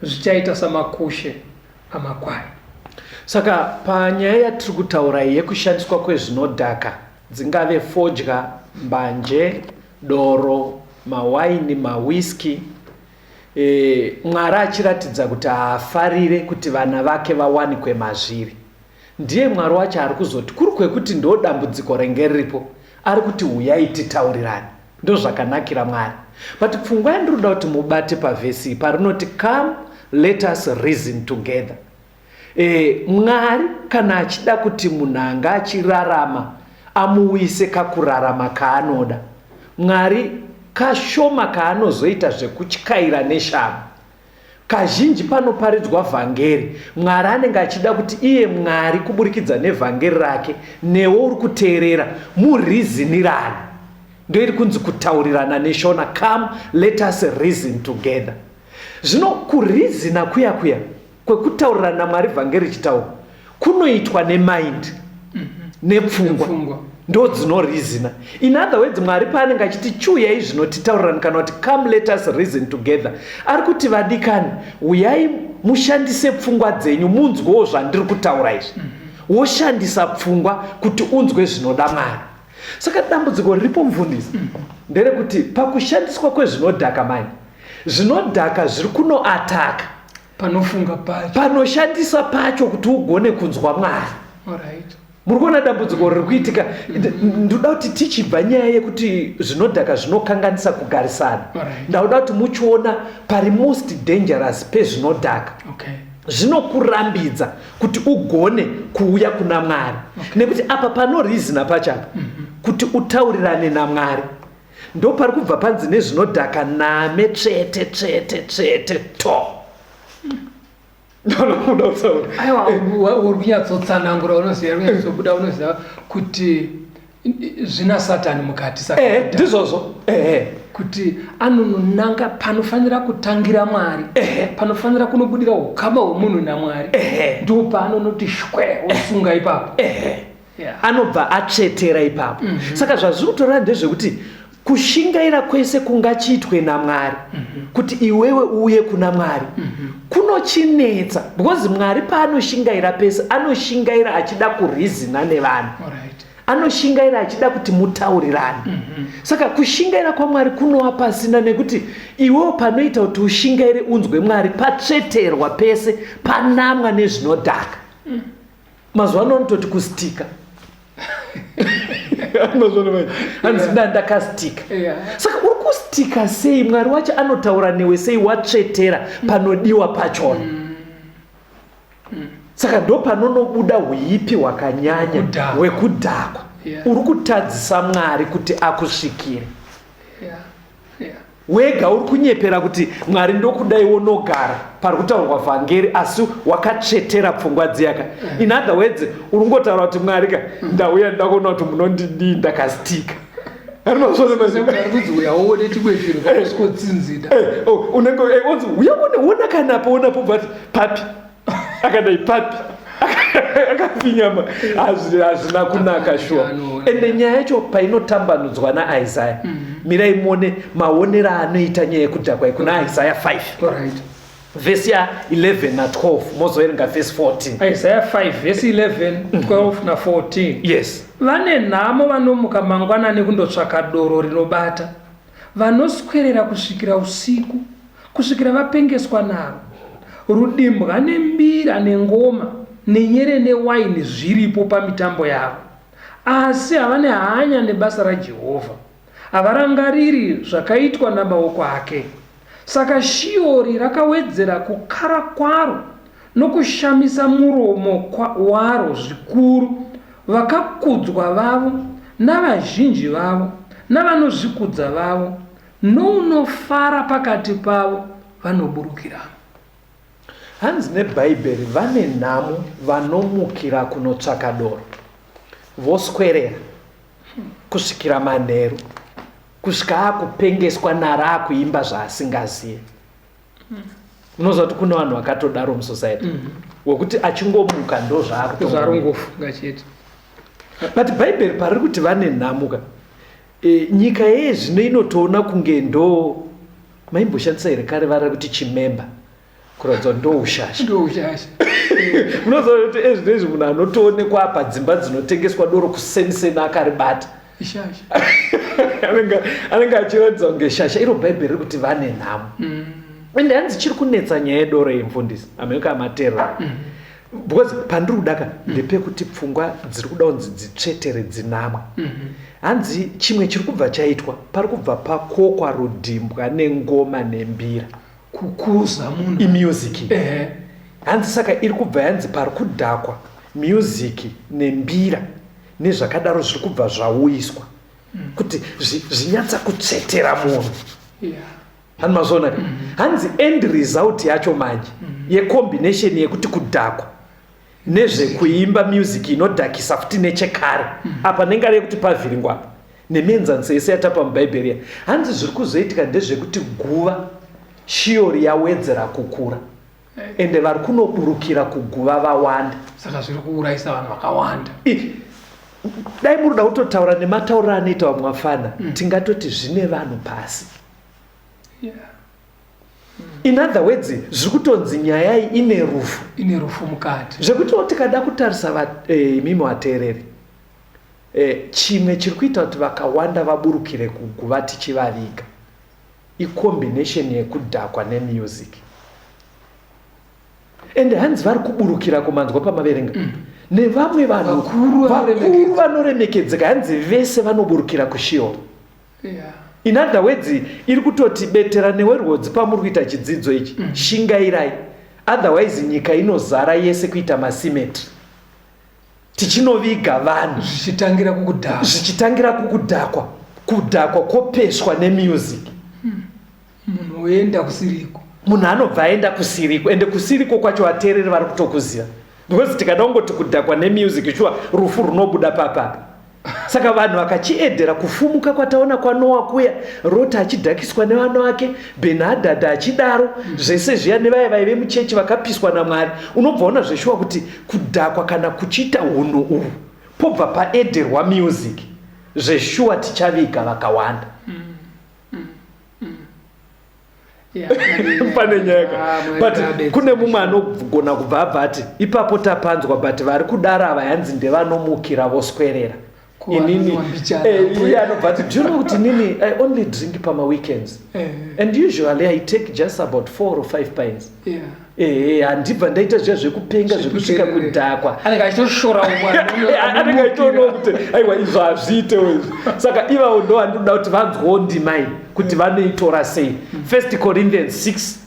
zvichaita samakushe amakwai. Saka panyaya yatiri kutaura iyi yekushandiswa kwezvinodhaka, dzingave fodya, mbanje, doro, mawaini, mawiski, e, Mwari achiratidza kuti haafarire kuti vana vake vawanikwe mazviri. Ndiye Mwari wacho ari kuzoti kuri kwekuti ndo dambudziko renge riripo, ari kuti huyai titaurirane. Ndozvakanakira Mwari. But pfungwa yandinoda kuti mubate pavhesi iyi parinoti come let us reason together. E, Mwari kana achida kuti munhu anga achirarama amuwise kakurarama kaanoda, Mwari kashoma kaanozoita zvekutyaira neshamu. Kazhinji panoparidzwa vhangeri, Mwari anenge achida kuti iye Mwari kuburikidza nevhangeri rake newe uri kuteerera murizinirane. Ndoiri kunzi kutaurirana neshona, come let us reason together. Zvino kurizina kuya kuya kwekutaurirana naMwari vhangeri richitaurwa kunoitwa nemind. Nepfungwa ndo dzinorizina. In other words, Mwari paanenge achiti chiuyai zvino titaurirani kana kuti come let us reason together, ari kuti vadikani uyai mushandise pfungwa dzenyu munzwewo zvandiri kutaura izvi. Woshandisa pfungwa kuti unzwe zvinoda Mwari. Saka dambudziko riripo mufundisi nderekuti pakushandiswa kwezvinodhaka manje, zvinodhaka zviri kunoataka panofunga pacho, panoshandisa pacho kuti ugone kunzwa Mwari. Muri kuona dambudziko riri kuitika? Ndoda kuti tichibva nyaya yekuti zvinodhaka zvinokanganisa kugarisana, ndauda kuti muchiona pari most dangerous pezvinodhaka. Zvinokurambidza kuti ugone kuuya kuna Mwari. Nekuti apa panorizina pachapa kuti utaurirane naMwari, ndo pari kubva panzi nezvinodhaka name tsvete tsvete tsvete to. Ndoda kutaura. Aiwa, uri kunyatsotsanangura, unoziva, uri kunyatsobuda, unoziva kuti zvina Satani mukati. Saka Ndizvozvo. Kuti anononanga panofanira kutangira Mwari, panofanira kunobudira ukama hwemunhu naMwari, ndipo paanonoti shwe osunga ipapo. Anobva atsvetera ipapo. Saka zvazviri kutoreva ndezvekuti kushingaira kwese kungachiitwe naMwari kuti iwewe uuye kuna Mwari kunochinetsa, because Mwari paanoshingaira pese anoshingaira achida kurizina nevanhu. Anoshingaira achida kuti mutaurirane. Saka kushingaira kwaMwari kunova pasina, nekuti iwewo panoita kuti ushingaire unzwe Mwari patsveterwa pese, panamwa nezvinodhaka. Mazuva ano anototi kustika. Hanzi ndakastika. Saka uri kustika sei? Mwari wacho anotaura newe sei watsvetera panodiwa pachona? Saka ndo panonobuda huipi hwakanyanya hwekudhakwa. Uri kutadzisa Mwari kuti akusvikire. Wega uri kunyepera kuti Mwari ndokudai, wonogara pari kutaurwa vhangeri, asi wakatsvetera pfungwa dziyaka. In other words, uri kungotaura kuti Mwari ka, ndauya ndida kuona kuti munondidii, ndakastika. Kunzi uya uone chimwe chinhu pakusvotsinzina. Unenge onzi uya uone, ona kanapo, onapo, but papi akadai papi akafinyama. Hazvina kunaka shuwa. Ende nyaya yacho painotambanudzwa naIsaya, mirai muone maonero aanoita nyaya yekudhakwa kuna Isaya 5 vhesi ya 11 na 12, mozoverenga vhesi 14. Isaya 5 vhesi 11, 12 na 14. Yes. Vane nhamo vanomuka mangwanani kundotsvaka doro rinobata, vanoswerera kusvikira usiku, kusvikira vapengeswa naro. Rudimbwa nembira nengoma nenyere newaini zviripo pamitambo yavo, asi havane hanya nebasa raJehovha, havarangariri zvakaitwa namaoko ake. Saka Shiori rakawedzera kukara kwaro nokushamisa muromo waro zvikuru, vakakudzwa vavo navazhinji vavo navanozvikudza vavo nounofara pakati pavo vanoburukiramo. Hanzi neBhaibheri vane nhamo vanomukira kunotsvaka doro, voswerera kusvikira manheru, kusvika akupengeswa naro akuimba zvaasingazive. Unoziva kuti kune vanhu vakatodaro musociety, wekuti achingomuka ndo zvaakutongofunga chete. But Bhaibheri pariri kuti vane nhamuka, nyika yeye zvino inotoona kunge ndo maimboshandisa here kare vara rekuti chimemba kuratidza kuti ndo ushasha. Ndo ushasha. Unoziva kuti ezvino izvi munhu anotoonekwa apa dzimba dzinotengeswa doro kuseniseni akaribata. Ishasha. Anenge achiratidza kunge shasha. Iro Bhaibheri riri kuti vane nhamo. Ende hanzi chiri kunetsa nyaya yedoro yemufundisi amheka amaterera, because pandiri kudaka ndepekuti pfungwa dziri kuda kunzi dzitsvetere dzinamwa. Hanzi chimwe chiri kubva chaitwa, pari kubva pakokwa rudimbwa nengoma nembira. Kukuza munhu. Imusic. Hanzi saka iri kubva yanzi pari kudhakwa music nembira nezvakadaro zviri kubva zvauyiswa kuti zvinyatsa kutsvetera munhu. Hanzi mazviona ka? Hanzi end result yacho manje yecombination yekuti kudhakwa nezvekuimba music inodhakisa futi nechekare, apa nengari yekuti pavhiringwa apa nemienzaniso yese yatapa muBhaibheri ya, hanzi zviri kuzoitika ndezvekuti guva Shiori yawedzera kukura, ende vari kunoburukira kuguva vawanda. Saka zviri kuurayisa vanhu vakawanda. Dai muri kuda kutotaura nematauriro anoita vamwe vafana, tingatoti zvine vanhu pasi. In other words, zviri kutonzi nyaya iyi ine rufu. Ine rufu mukati. Zvekutiwo tikada kutarisa imimi vateereri, chimwe chiri kuita kuti vakawanda vaburukire kuguva tichivaviga icombination yekudhakwa nemusic. Ende hanzi vari kuburukira kumanzwa pamaverenga nevamwe vanhu Vakuru vakuru vanoremekedzeka. vanoremekedzeka, hanzi vese vanoburukira kuSheol. In other words, iri kutoti betera newe rwodzi pamuri kuita chidzidzo ichi, shingairai, otherwise nyika inozara yese kuita macemetery tichinoviga vanhu. Zvichitangira kukudhakwa. Zvichitangira kukudhakwa, kudhakwa kwopeswa nemusic. Munhu oenda kusiriko. Munhu anobva aenda kusiriko, ende kusiriko kwacho vateereri vari kutokuziva, because tikada kungoti kudhakwa nemusic, shuwa rufu runobuda papapa. Saka vanhu vakachiedhera kufumuka kwataona kwaNoa kuya, Roti achidhakiswa nevana vake, Benhadhadhi achidaro, zvese zviya nevaya vaive muchechi vakapiswa naMwari. Unobva ona zveshuwa kuti kudhakwa kana kuchiita hunhu uhu, pobva paedherwa music, zveshuwa tichaviga vakawanda. Pane nyaya ka. But kune mumwe anogona kubva abva ati ipapo tapanzwa, but vari kudaro ava yanzi ndevanomukira voswerera. Ko Inini, vanonwa mbichana. iye anobva ati, do you know kuti inini I only drink pamaweekends and usually I take just about 4 or 5 pints. Handibva ndaita zviya zvekupenga zvekusvika kudhakwa. Anenge achitoshora umwe Anenge achitoona kuti aiwa izvo hazviitewo izvi. Saka ivavo ndo vandinoda kuti vanzwawo ndima iyi kuti vanoitora sei. 1 Corinthians 6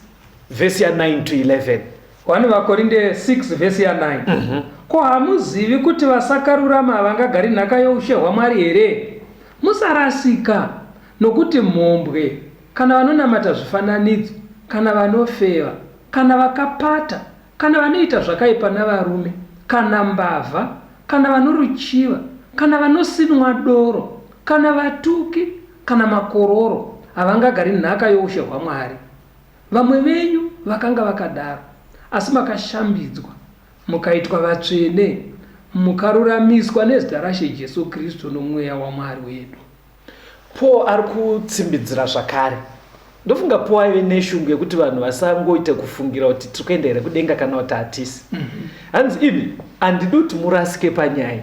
vhesi ya 9 to 11. 1 vaKorinde 6 vhesi ya 9. Ko hamuzivi kuti vasakarurama havangagari nhaka youshe hwaMwari here? Musarasika, nokuti mhombwe, kana vanonamata zvifananidzo, kana vanofeva, kana vakapata, kana vanoita zvakaipa navarume, kana mbavha, kana vanoruchiva, kana vanosinwa doro, kana vatuki, kana makororo, havangagari nhaka youshe hwaMwari. Vamwe venyu vakanga vakadaro, asi makashambidzwa, mukaitwa vatsvene, mukaruramiswa nezita raShe Jesu Kristu noMweya waMwari wedu. Paul ari kutsimbidzira zvakare. Ndofunga Paul aive neshungu yekuti vanhu vasangoite kufungira kuti tiri kuenda here kudenga kana kuti hatisi. Hanzi imi handidi kuti murasike panyaya.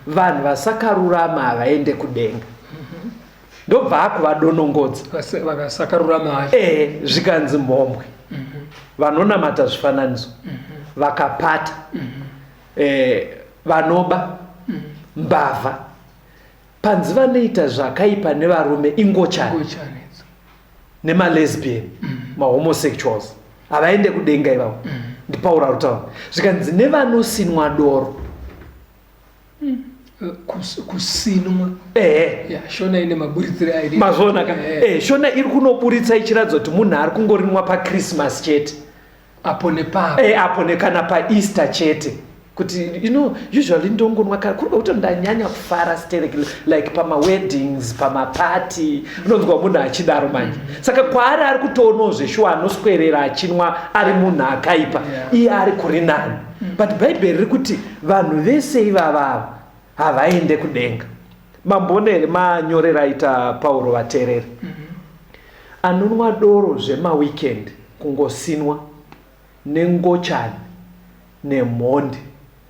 Vanhu vasakarurama havaende kudenga. Ndobva akuvadonongodza. Vakasakarurama vacho. Zvikanzi mhombwe. Vanonamata zvifananidzo. Vakapata. Vanoba. Mbavha. Panzi vanoita zvakaipa nevarume ingochani. Ingochani idzo. Nemalesbian, mahomosexuals. Havaende kudenga ivavo. NdiPauro ari kutaura. Zvikanzi nevanosinwa doro. Kusinwa. Ya, Shona ine maburitsire airi. Mazviona ka? Shona iri kunoburitsa ichiratidza kuti munhu ari kungorinwa paChristmas chete. Apo nepapo. Apo nekana paEaster chete. Kuti, you know, usually ndongonwa kare kuri kwekuti ndanyanya kufara sterek, like pamaweddings, pamaparty, unonzwa munhu achidaro manje. Saka kwaari ari kutoonawo zveshuwa anoswerera achinwa ari munhu akaipa, iye ari kuri nani. But Bhaibheri riri kuti vanhu vese ivava ava havaende kudenga. Mamboona here manyorero aita Pauro vateereri? Anonwa doro zvemaweekend kungosinwa nengochani nemhondi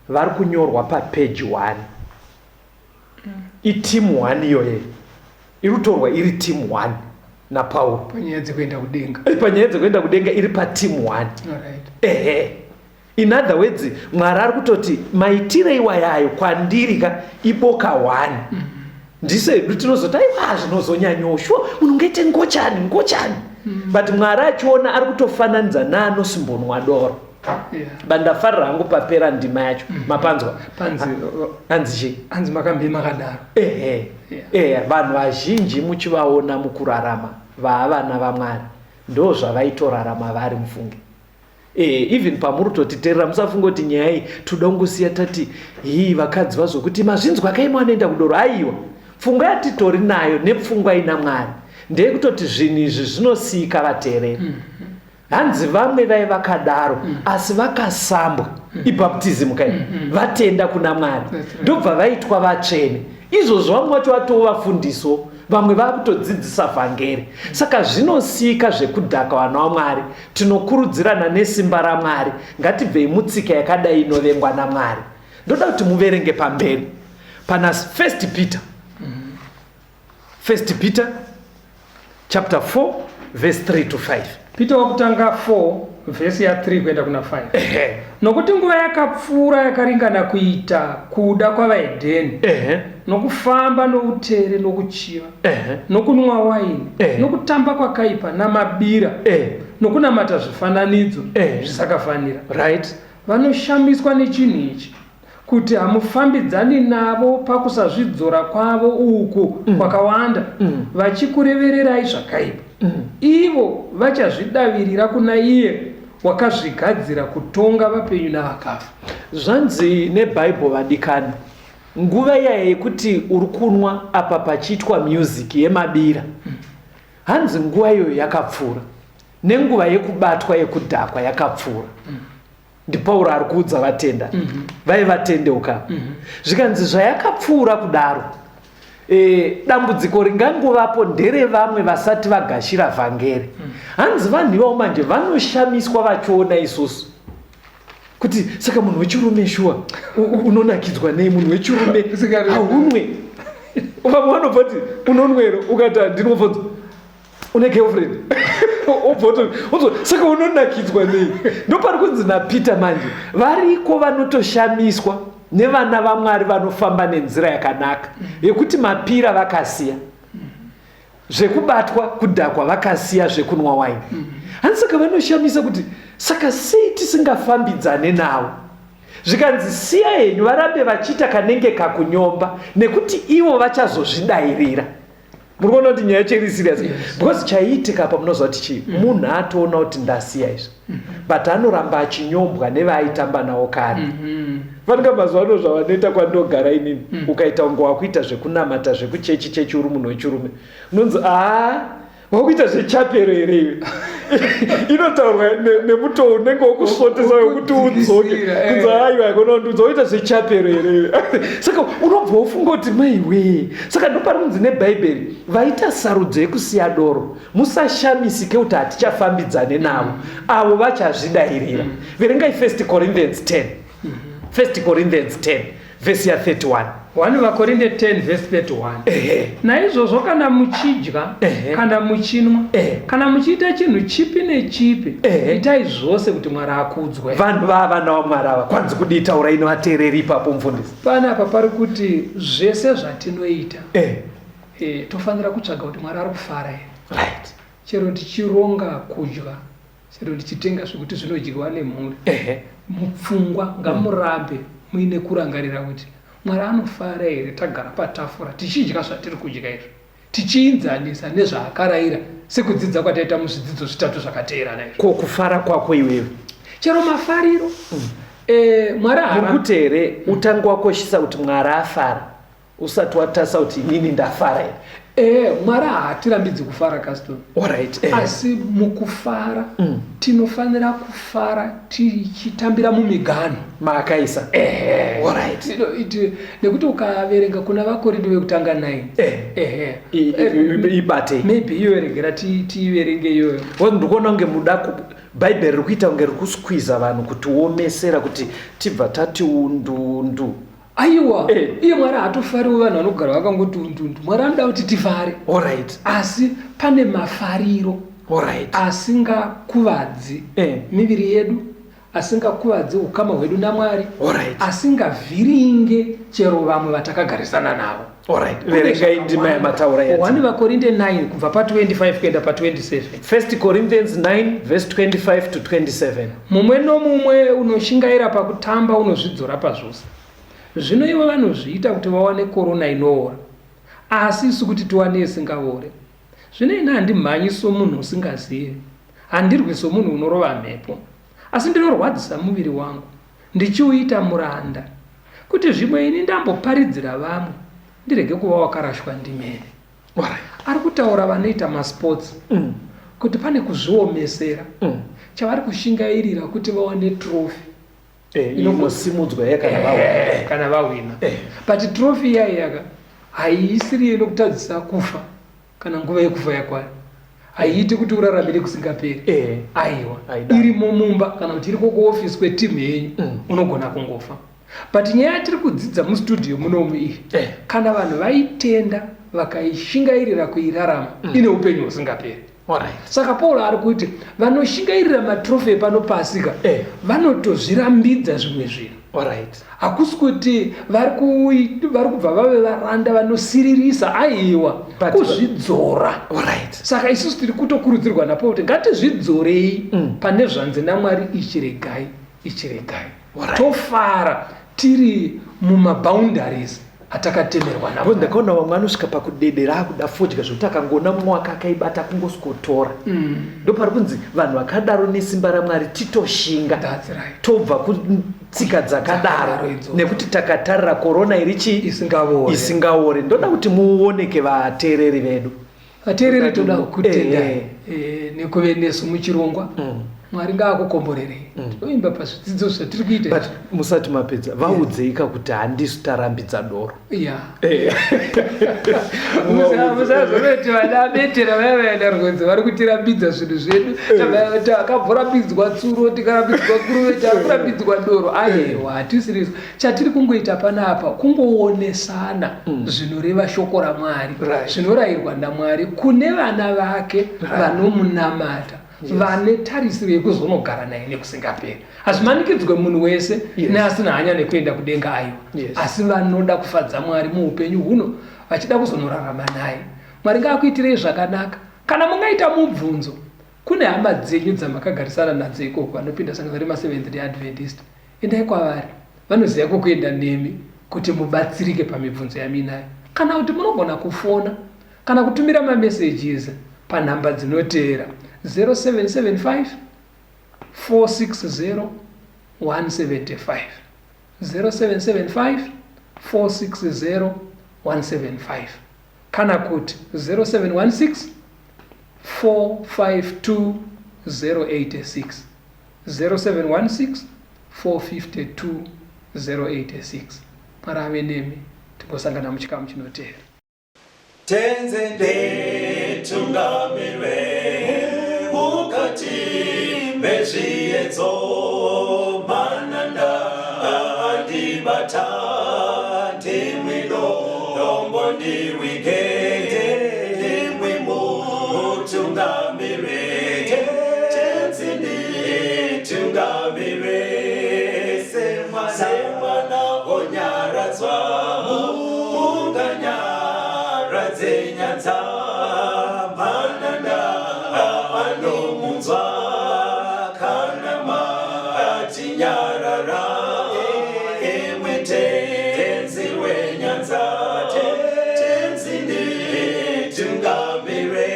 vari kunyorwa papeji 1. Iteam 1 iyoyo iri kutorwa iri team 1 naPauro. Panyaya dzekuenda kudenga. Panyaya dzekuenda kudenga iri pateam 1. Ehe. In other words, Mwari ari kutoti maitire iwayayo kwandiri ka iboka 1. Ndiso hedu tinozoti aiwa zvinozonyanyawo shuwa munhu ungaite ngochani ngochani. But Mwari achiona ari kutofananidza naanosimbonwa doro. But ndafarira hangu papera ndima yacho. Mapanzwa? Hanzi chii? Hanzi makambe makadaro. Ehe. Vanhu vazhinji muchivaona mukurarama vaavana vaMwari ndo zvavaitorarama vari mufunge. Even pamuri kutotiterera musafunga kuti nyaya iyi toda kungosiya tati hii vakadzi vazokuti mazvinzwa kaimwe anoenda kudoro. Aiwa, pfungwa yatitori nayo nepfungwa ina Mwari ndeyekutoti zvinhu izvi zvinosiyika vateereri. Hanzi vamwe vai vakadaro asi vakasambwa. Ibaptism kai. Vatenda kuna Mwari, ndobva vaitwa vatsvene. Izvozvo vamwe vacho vatova vafundiso, vamwe vakutodzidzisa vhangeri. Saka zvinosika zvekudhaka, vana vaMwari, tinokurudzirana nesimba raMwari, ngatibvei mutsika yakadai inovengwa naMwari. Ndoda kuti muverenge pamberi pana First Peter. First Peter chapter 4 verse 3 to 5. Peter wakutanga 4 vhesi ya3 kuenda kuna 5. Nokuti nguva yakapfuura yakaringana kuita kuda kwavaHedheni, nokufamba noutere, nokuchiva, nokunwa waini, nokutamba kwakaipa, namabira, nokunamata zvifananidzo zvisakafanira. Vanoshamiswa nechinhu ichi, kuti hamufambidzani navo pakusazvidzora kwavo uku kwakawanda, vachikurevererai zvakaipa. Ivo vachazvidavirira kuna iye wakazvigadzira kutonga vapenyu navakafa. Zvanzi neBhaibheri, vadikani, nguva iyaya yekuti uri kunwa apa pachiitwa music yemabira, hanzi nguva iyoyo yakapfuura, nenguva yekubatwa yekudhakwa yakapfuura. NdiPauro ari kuudza vatenda vaivatendeuka. Zvikanzi zvayakapfuura kudaro, dambudziko ringangovapo nderevamwe vasati vagashira vhangeri. Hanzi vanhu ivavo manje vanoshamiswa vachiona isusu kuti saka munhu wechirume shuwa unonakidzwa nei? Munhu wechirume haunwe. Vamwe vanobva kuti unonwero, ukati handinobvunza une girlfriend, obva saka unonakidzwa nei? Ndopari kunzi naPeter manje variko vanotoshamiswa nevana vaMwari vanofamba nenzira yakanaka yekuti mapira vakasiya, zvekubatwa kudhakwa vakasiya, zvekunwa waini. Hanzi saka vanoshamisa kuti saka sei tisingafambidzane navo? Zvikanzi siya henyu varambe vachiita kanenge kakunyomba, nekuti ivo vachazozvidairira. Muri kuona kuti nyaya yacho iri serious? Because chaiitika apa, munoziva kuti chii? Munhu atoona kuti ndasiya izvi, but anoramba achinyombwa nevaaitamba navo kare. Fanika mazuva ano zvavanoita kwandogara inini, ukaita kunge wakuita zvekunamata, zvekuchechi chechi, uri munhu wechirume, unonzi, "Aa, wakuita zvechapero here iwe?" Inotaurwa nemutoo unenge wokusvotesa, wekuti udzoke. Kunzi, "Aiwa, konondiudza waita zvechapero here iwe?" Saka unobva wofunga kuti maiwee. Saka ndopari kunzi neBhaibheri, vaita sarudzo yekusiya doro, musashamisike kuti hatichafambidzane navo. Avo vachazvidairira. Verengai First Corinthians 10, First Corinthians 10 vhesi ya31. 1 VaKorinde 10 vhesi 31. Naizvozvo kana muchidya, kana muchinwa, kana muchiita chinhu chipi nechipi, itai zvose kuti Mwari akudzwe. Vanhu vavana vaMwari ava, kwanzi kudii? Taurai nevateereri ipapo, mufundisi. Panapa pari kuti zvese zvatinoita, tofanira kutsvaga kuti Mwari ari kufara here. Chero tichironga kudya, chero tichitenga zvekuti zvinodyiwa nemhuri, mupfungwa ngamurambe muine kurangarira kuti Mwari anofara here tagara patafura tichidya zvatiri kudya izvo, tichiinzanisa nezvaakarayira sekudzidza kwataita muzvidzidzo zvitatu zvakateerana izvo. Ko kufara kwako iwewe? Chero mafariro, Mwari haara- Muri kuti here utange wakoshesa kuti Mwari afara usati watarisa kuti inini ndafara here? Mwari haatirambidzi kufara, Caston. Asi mukufara, tinofanira kufara tichitambira mumiganho maakaisa. Nekuti ukaverenga kuna VaKorinde vekutanga 9, Ibatei. Maybe iyo regera tiiverenge iyoyo. Ndikuona kunge muda Bhaibheri riri kuita kunge riri kusqueeza vanhu kutiomesera kuti tibva tati undundu. Aiwa, iye Mwari haatofariwo vanhu vanogara vakangoti undundu. Mwari anoda kuti tifare. Asi pane mafariro asingakuvadzi miviri yedu, asingakuvadzi ukama hwedu naMwari, asingavhiringe chero vamwe vatakagarisana navo. Verengai ndima yamataura yati. 1 VaKorinde 9 kubva pa25 kuenda pa27. 1 Corinthians 9 verse 25 to 27. Mumwe nomumwe unoshingaira pakutamba unozvidzora pazvose. Zvino ivo vanozviita kuti vawane korona inoora, asi isu kuti tiwane isingaore. Zvino ini handimhanyi somunhu usingazivi, handirwi somunhu unorova mhepo, asi ndinorwadzisa muviri wangu, ndichiuita muranda, kuti zvimwe ini ndamboparidzira vamwe, ndirege kuva wakarashwa ndimene. Ari kutaura vanoita masports kuti pane kuzviomesera chavari kushingairira kuti vawane trophy. Eh, inosimudzwa iya kana vahwina eh, kana vahwina eh. But trophy iya iyaka haiisiri inokutadzisa kufa kana nguva yekufa yakwana. Haiiti kuti uraramire kusingaperi. Aiwa, irimo mumba kana kuti iriko kuofisi kwetimu yenyu. Unogona kungofa. But nyaya yatiri kudzidza mustudio munomu iyi, kana vanhu vaitenda vakaishingairira kuirarama, ine upenyu husingaperi. Saka Paul ari kuti vanoshingairira matrofi epano pasika vanotozvirambidza zvimwe zvinhu. Hakusi kuti vari kubva vave varanda vanosiririsa, aiwa, kuzvidzora. Saka isusu tiri kutokurudzirwa naPaul kuti ngatizvidzorei pane zvanzi naMwari, ichiregai, ichiregai, tofara tiri mumaboundaries atakatemerwa. Nabo ndakaona vamwe anosvika pakudedera akuda fodya zvekuti akangoona mumwe wake akaibata kungosikotora. Ndopari kunzi vanhu vakadaro nesimba raMwari titoshinga. That's right. Tobva kutsika dzakadaro nekuti takatarira korona iri chii? Isingaore. Isingaore. Ndoda kuti muoneke vateereri vedu. Vateereri, toda kutenda nekuve nesu muchirongwa. Mwari ngaakukomborerei. Tinoimba pazvidzidzo zvatiri kuita. But musati mapedza, vaudzeika kuti handisu tarambidza doro. Ya, musazoreti vana betera vaya vaenda rwedzi vari kutirambidza zvinhu zvedu. Takabvorambidzwa tsuro, tikarambidzwa kuruve, takurambidzwa doro. Aiwa, hatisiriso. Chatiri kungoita panapa kungoonesana zvinoreva shoko raMwari, zvinorayirwa naMwari kune vana vake vanomunamata, vane tarisiro yekuzonogara naye nekusingaperi. Hazvimanikidzwe munhu wese neasina hanya nekuenda kudenga, aiwa. Asi vanoda kufadza Mwari muupenyu huno, vachida kuzonorarama naye. Mwari ngaakuitirei zvakanaka. Kana mungaita mubvunzo kune hama dzenyu dzamakagarisana nadzo ikoko vanopinda sangano remaSeventh Day Adventist, endai kwavari, vanoziva kwekuenda nemi kuti mubatsirike pamibvunzo yamuinayo. Kana kuti munogona kufona kana kutumira mamessages panhamba dzinoteera: 0775 460 175, 0775 460 175, kana kuti 0716 452 086, 0716 452 086. Mwari ave nemi, tigosangana muchikamu chinoteera. Tenzi nditungamire mukati mezviedzo, mananda andibata, ndimwi dombo ndirwige, ndimwi mutungamire. Tenzi nditungamire semwana onyaradzwa, munganyaradze nyanza, mananda anomunzwa kana matinyarara. Imwe Tenzi wenyanza, Tenzi nditungamire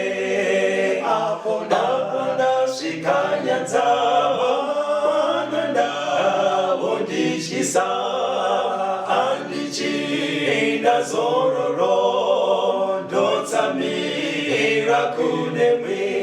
apo ndasvika nyanza, mananda vondityisa, handichina zororo, ndotsamira kunemwi.